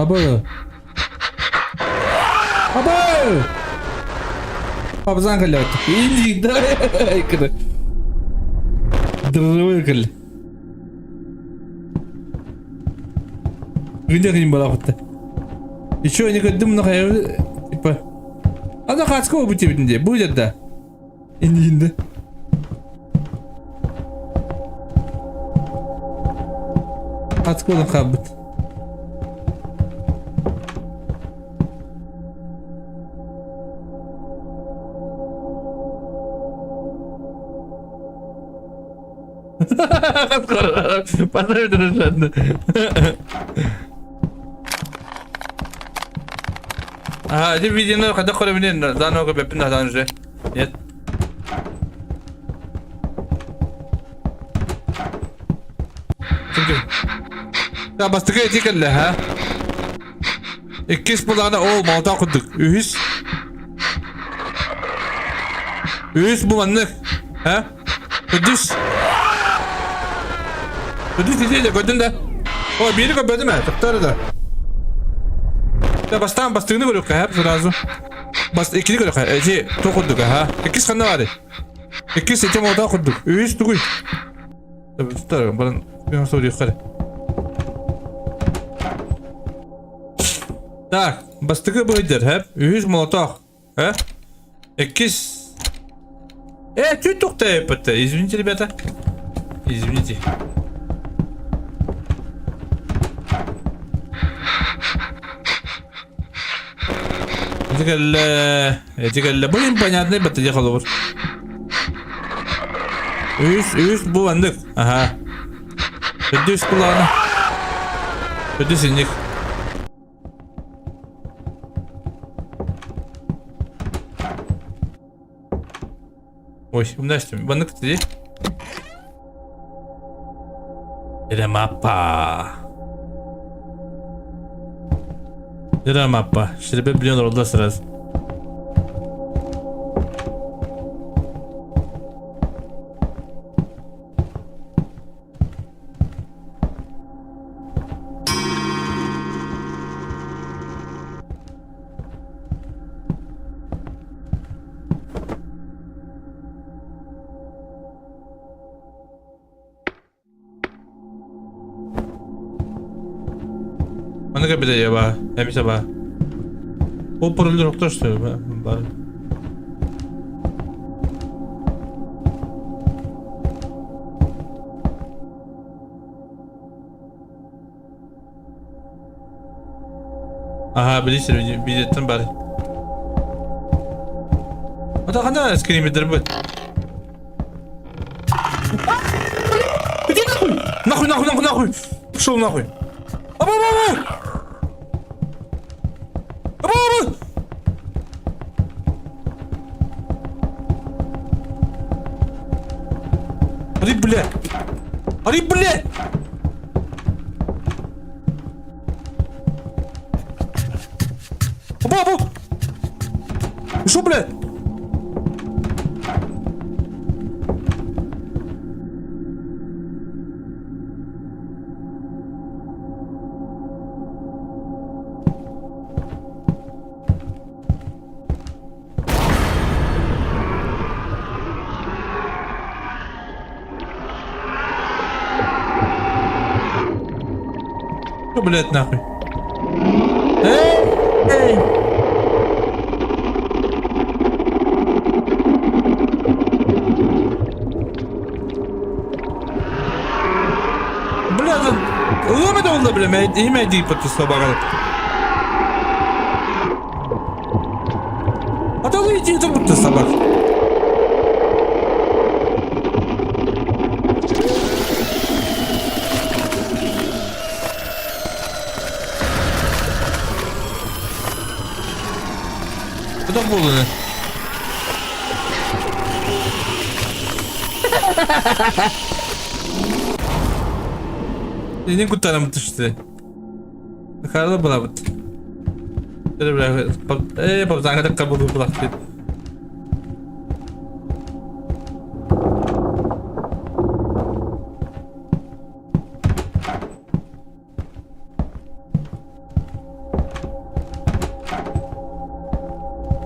Абы. Абы! Абзан кэллэ. Иди, да. Дрывы кэллэ. Күнде кыйын балаҕытта. Еще не көрдүм мына хайа типа. Ана хаска обут дебитин де. Бу да. Инде. Хаска болан хаалбыт. А, эти видеоны когда көрөбүнен заново көрбөппүн да уже. Нет. Да, бастакы эти кэллэ, ха? Иккис булаҕына ол малта курдук. Үһүс. Үһүс бу маннык. Ха? Төрдүс. Төрдүс ити де көрдүн да. Ой, биири көрбөтүм ээ, тоқтар да. Да бастаан бастыгыны көрүөххэ һэ сразу. Бас иккини көрүөххэ, эти ту курдук ха. Иккис ханна баар? Иккис ити молота курдук. Үһүс тугуй? Туттар, баран мен соруйхар. Так, бастыкы быйдыр, һэ? Үһүс молоток. Э? Иккис. Э, чуть тухта Извините, ребята. Извините. Эти кэллэ, эти кэллэ. Бу непонятный баттыдя холобур. Үс, үс бу андык. Ага. Үс кулаана. Үс инник. Ой, умнаштым. Баннык дии. Ремапа. Ремапа. Шербе билен олордо сразу. Аны кэбитэ ба, эмисе ба. Ол пароль рокто что бар. Аха, билисер билеттен бар. Ата хана скримердер бу. Иди нахуй! Нахуй, нахуй, нахуй, нахуй! Пошел нахуй! Аба, аба, аба! Аба, аба! Али, бля! Али, бля! Аба, аба! Шо, бля? Что, блядь, нахуй? Эй! Эй! Бля, ылым это онда, бля, имя иди подписал багал. А то иди это будто собак. Куда булды? Ini куттанам түстэ. Хала булабыт. Э, папзаңа кабыл булахты.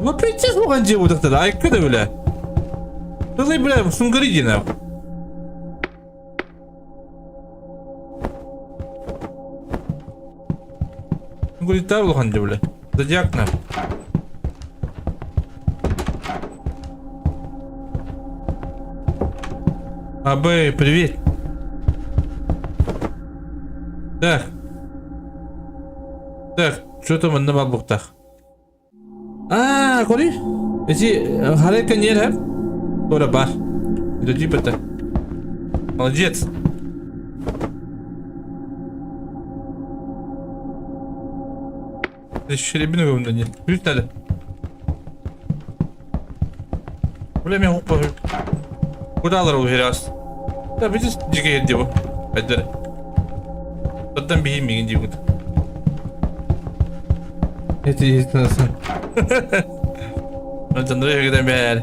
Ну пиздец буган дьиэ бутахтара, айка да бля. Тылый бля, сунгары дина. Сунгыритар улахан дьиэ бля. Зодиак на. Абэй, привет. Так. Так, что там манна баар Аа, көрүй. Эти харека не рэп. Тора бар. Это типа это. Молодец. Щеребину нет. Плюс надо. Бля, мен хоппа. Куда алар ол херас? Да, видишь, дикий диво. Айдер. Оттан биһи мигин диигут. Это есть нас. Андрей когда бär.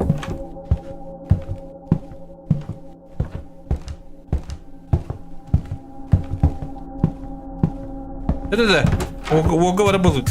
Это да. Ого работают.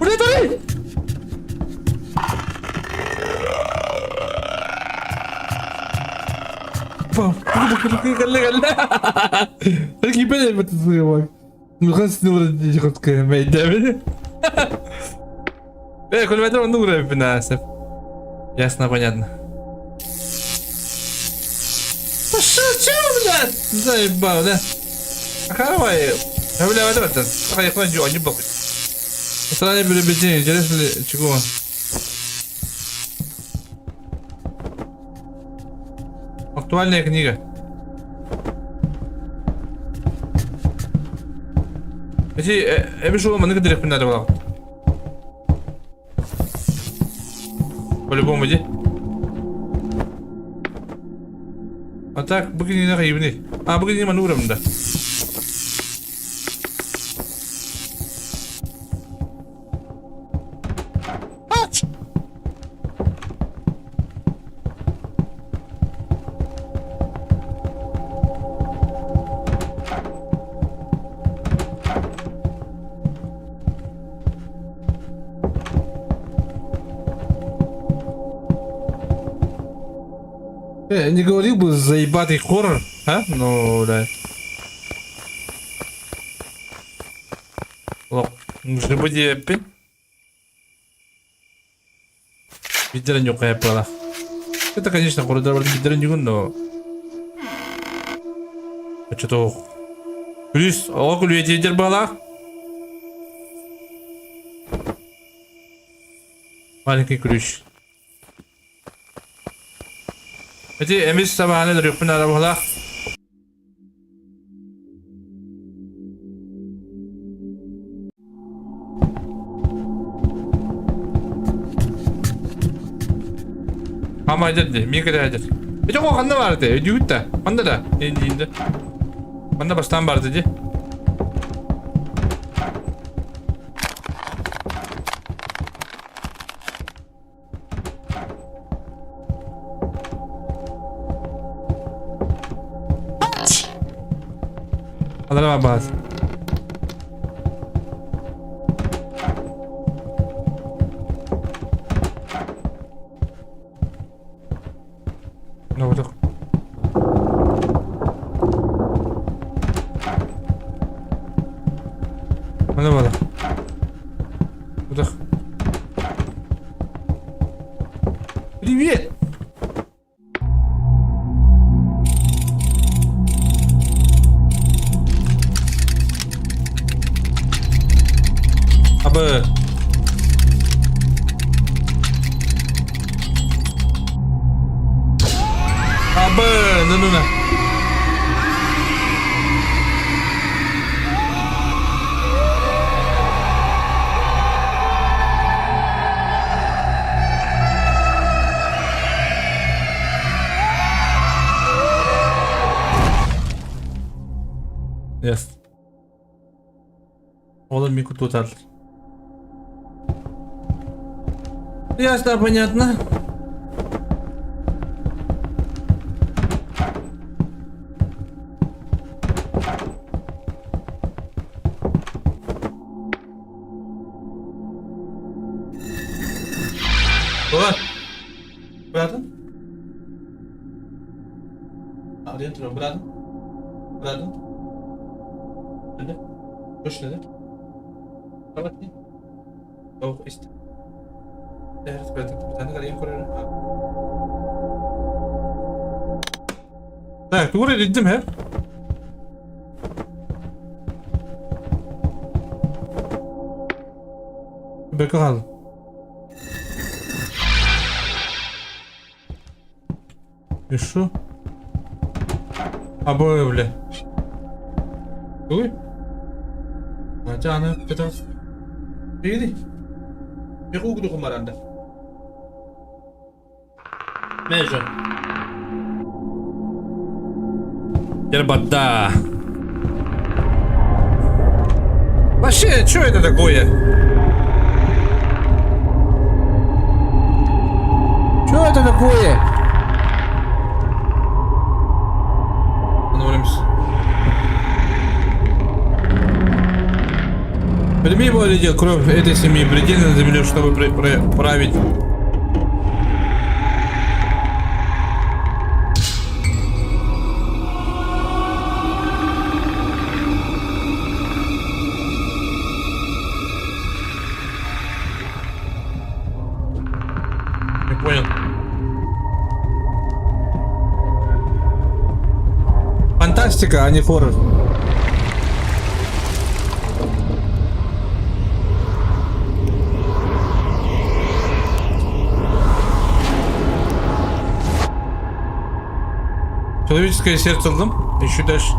Блядь, Ясно, понятно. Шо, чё, блядь? Заебал, да? Давай, бля, это это. Поехали, они похуй. Странное приобретение, интересно ли, чего? Актуальная книга. Эти, эби шула маннык дирэхпин наада буолаҕыт. По-любому иди. А так, бу кинини хайыбыный? А, бу кинини маны урамын да. Ач! Не говорил бы заебатый хоррор, а? Ну, да. Лох, может быть, опять? Биирдэрин ньуккайаппалаах. Это, конечно, коридор биирдэрин ньугун, но... Оччотоох. Күлүс, оҕо күлүөтиэдэр баалаах. Маленький ключ. Эти эмис табааны өлөрүөхпүн наада буолаах. Ама айдыр дии, мин кэлэ айдыр. Ити оҕо ханна баар этэ? Өйдүүгүт да? Ханна да? Диин да. Ханна бастаан барды дии? Алара баас. Ну, Маны бала. Удах. Привет! Абы. Абы, ну ну на. Yes. Oğlum bir kutu tutar. Ясно, понятно. Ulan. Братан? Арыйан турар, братан? Братан? Dedi. Точно, да? Так, тугу эрэ илдьим һэ? Бэкэ хаалла. И шо? Обои, бля. Ой. Аны кытас. Бери. Bir угду маранда. Межа. Ербата. Вообще, что это такое? Что это такое? Остановимся. Прими более кровь этой семьи, приди на землю, чтобы править. Не понял. фантастика, а не хоррор. Человеческое сердце ыллым. Еще дальше.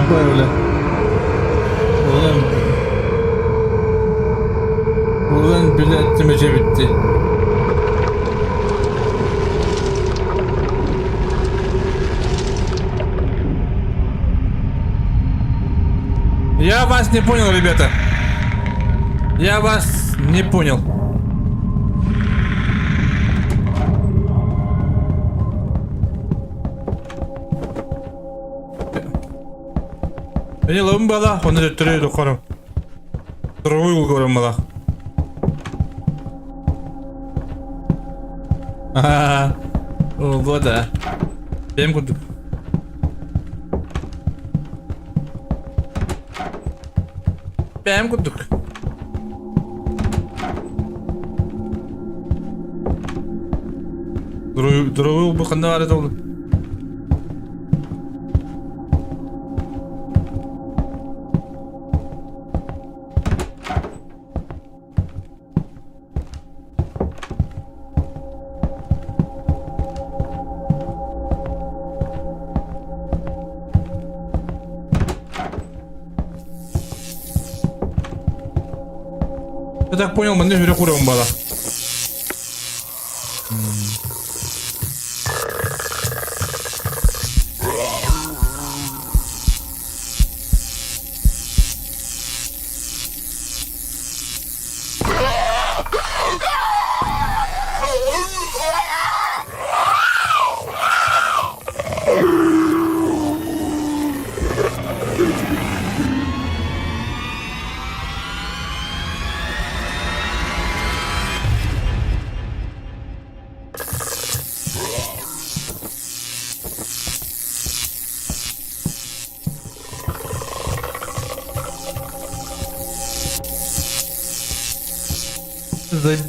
Бля. Ulan. Ulan блядь, тимэчэ bitti. Я вас не понял, ребята. Я вас не понял. Эни лабын бала, оны төттөрү дохорум. Туруй көрөм бала. О, да. Бэм курдук. Бэм курдук. Дорогой бу ханна баар этэ ол? Я так понял, манна үрэх урэҕин баала.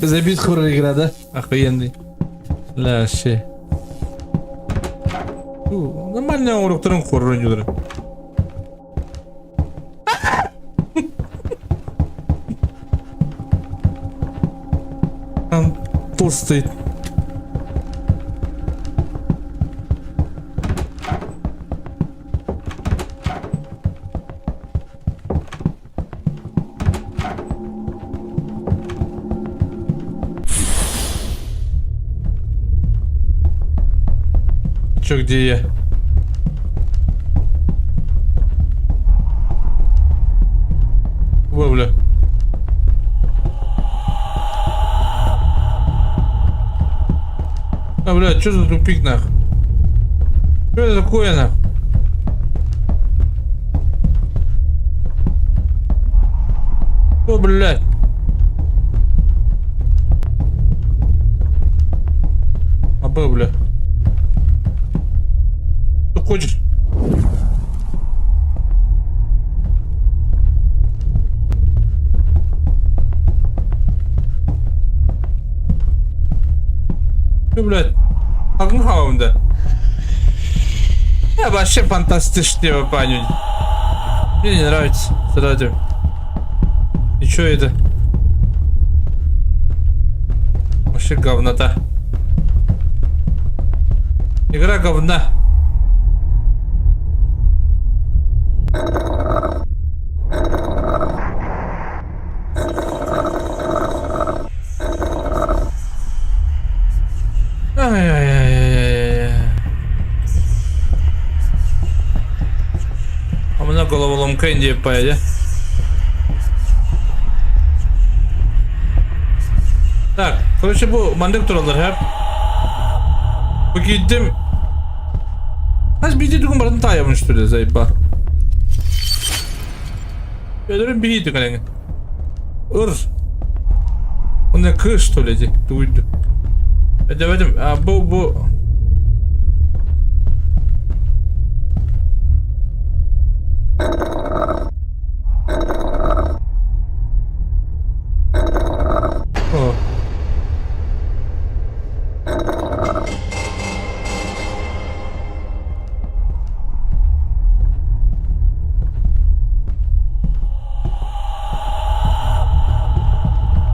Забит хоррор игра, да? Охуенный. Ля, вообще. Нормально оҥоруохтарын хоррор оонньуулара. Там толстый. Чё, где я? Во, бля. А, бля, что за тупик, нах? Что это такое, нах? О, блядь. А, б, бля. Что хочешь? Что, блядь? Хагнхаунда. Я вообще фантастичный парень. Мне не нравится. Сразу. И что это? Вообще говнота. Игра говна. Ай-яй-яй-яй-яй. А у меня головоломка Индия поедет. Так, короче, бу маннык тураллар, һэ? Бу киирдим. Хас биирдии тугун барытын таайабын что ли, заебал. Өлөрүм биһиити кэлэҥин. Ыр. Онно кыыс что ли ди тугуйду. Эдэбэтим, а бу бу О.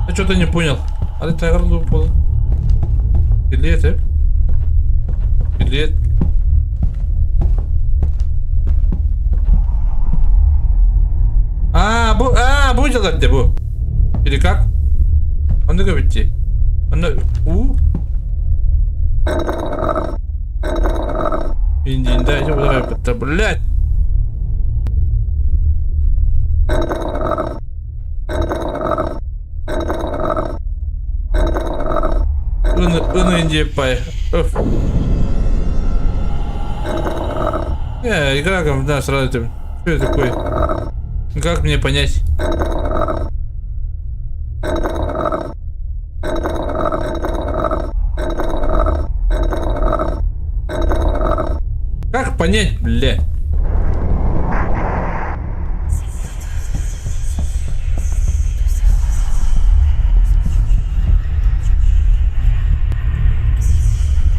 Я что-то не понял. А ты тайгар был? Или это? Или А, бу, а, бу дьалар де бу. Или как? Онно көбүтти. Онно у Индиинде блядь. Ын индиеппай. Öf. Не, игра говна сразу тебе. Что это такое? Как мне понять? Как понять, бля?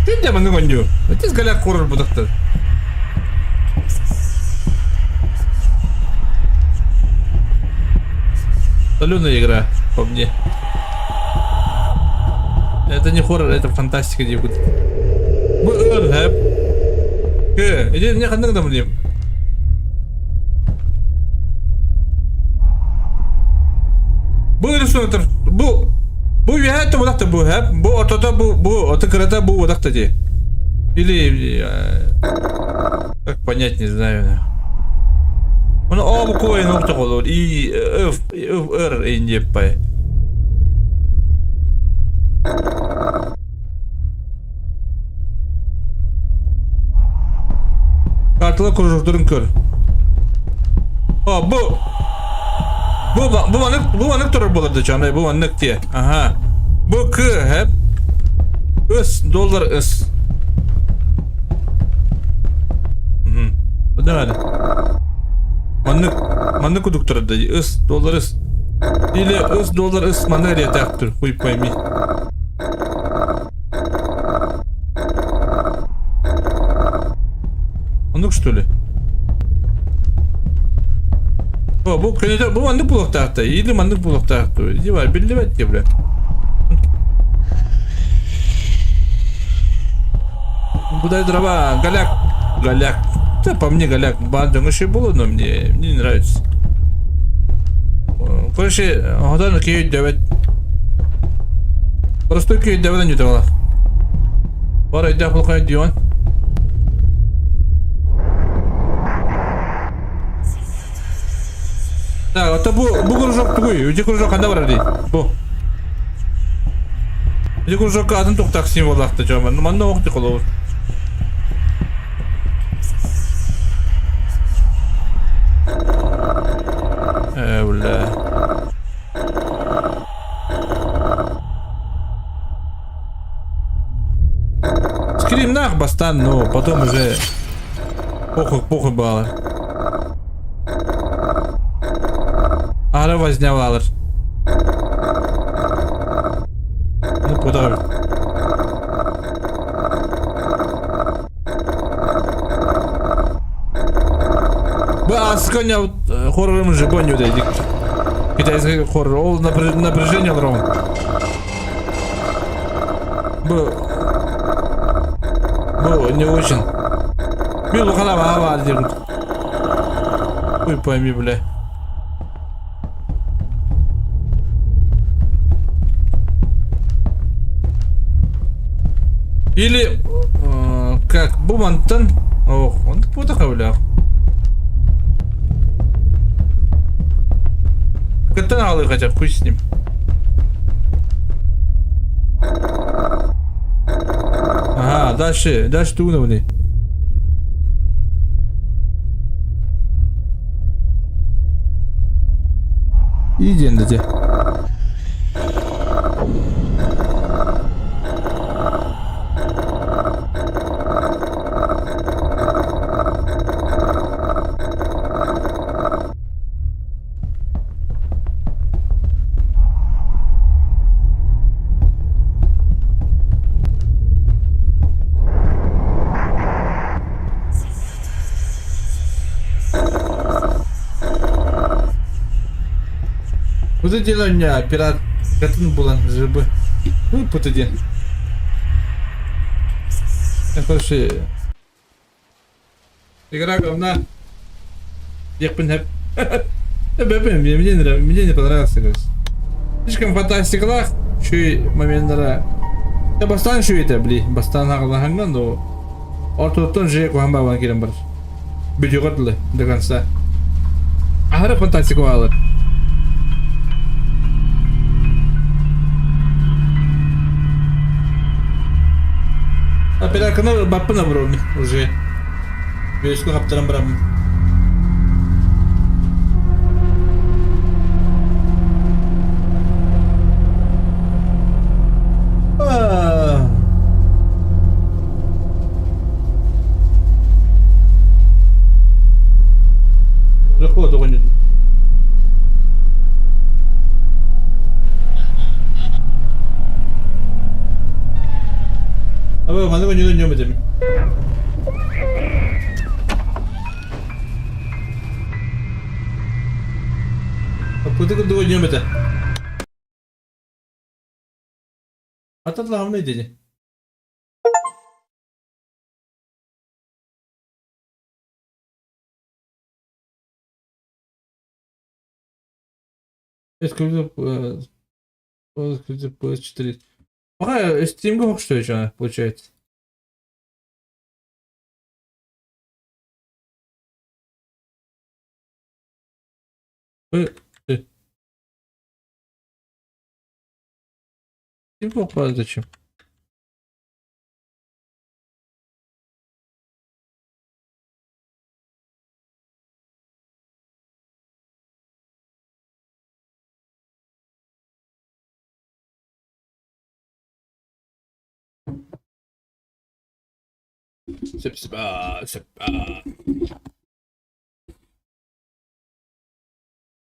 Ты маны гоню. Отец голяк хоррор будахтар. Соленая игра, по мне. Это не хоррор, это фантастика диэбит. Бу өр хэп. Кэ, иди мне ханнык да мне. Бу иллюстратор, бу бу үөһээ будахта бу хэп, бу ортото бу бу ото кырата бу будахта ди. Или как понять не знаю. Оны о бу коин охта болор. И F F R индеппай. Картала кружокторун көр. О, бу бу бу маннык бу маннык турар буолар да чоонай бу маннык тиэ. Аха. Бу К хэп. Ыс доллар ыс. Мгм. Давай. Маннык маннык кудук турар да ыс доллар ыс. Или ыс доллар ыс маннык диэтээхтир хуй пойми. Оннук что ли? О, бу көнөтө бу маннык буолуохтаах или маннык буолуохтаах дуо? Иди бар, биллибэт дии бля. Куда дрова? Голяк. Голяк. Да, по мне голяк. Бандың еще было, но мне, мне не нравится. Короче, одан кийит дөбөт. Простой кийит дөбөт нүтэ Бар өйдөөх булкай дион. Так, это бу бу кружок тугуй, үти кружок ханна барар дии. Бу. Ити кружокка атын туктаах символлаахта дьон. Манна ох холобур. Э, бля. Скримнах бастан, но потом уже похуй, похуй баалар. Ара возня баалар. Ну куда? Бу асканя хоррорым же боню дейдик. Китайский хоррор. Ол напряжение олорон. Бу бу не очень. Мен улахан абаһа баар диэбит. Хуй пойми, бля. Или как бу мантан ох, он бута бля. Кыттан аҕалыы хотя хуй с ним. дальше, дальше тугун И диэн да дьэ. Бу диэн пират катын булан жыбы. Ну, путы диэн. Короче, игра говна. Диэхпин сөп. Мне, мне, мне не понравился, короче. Слишком фантастикалаах үчүгэй моменнара. Я бастаан үчүгэй этэ, били. Бастаан аҕалаһаҥҥа, но ортотуттан же куһаҕан баабан киирэн барар. Бүтүөҕэр дылы до конца. Аһары фантастика баалар. Операторны баппын оборон уже. Үөскэ хаптаран бараммын. Аа. Легко догонит. Абы маннык ойнуун ньүөм этим. Аппыты курдук ойнуом этэ. Ататлаһамнай диди. Эксклюзив эксклюзив PS4. Пока Steam что еще получается. Steam зачем?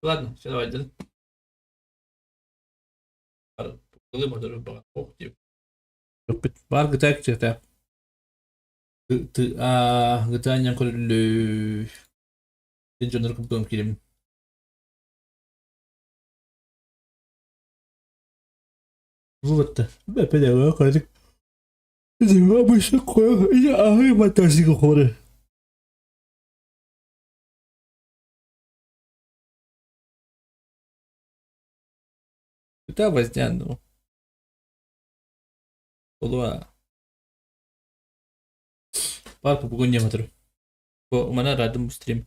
Ладно, все, давайте. Баар GTA GTA. GTA ньан көрүллүү. Дьоннор курдугум киирим. Вот. GTA возня, ну. Буолуо. Баар бүгүн ньаматыр. Бу манан радым стрим.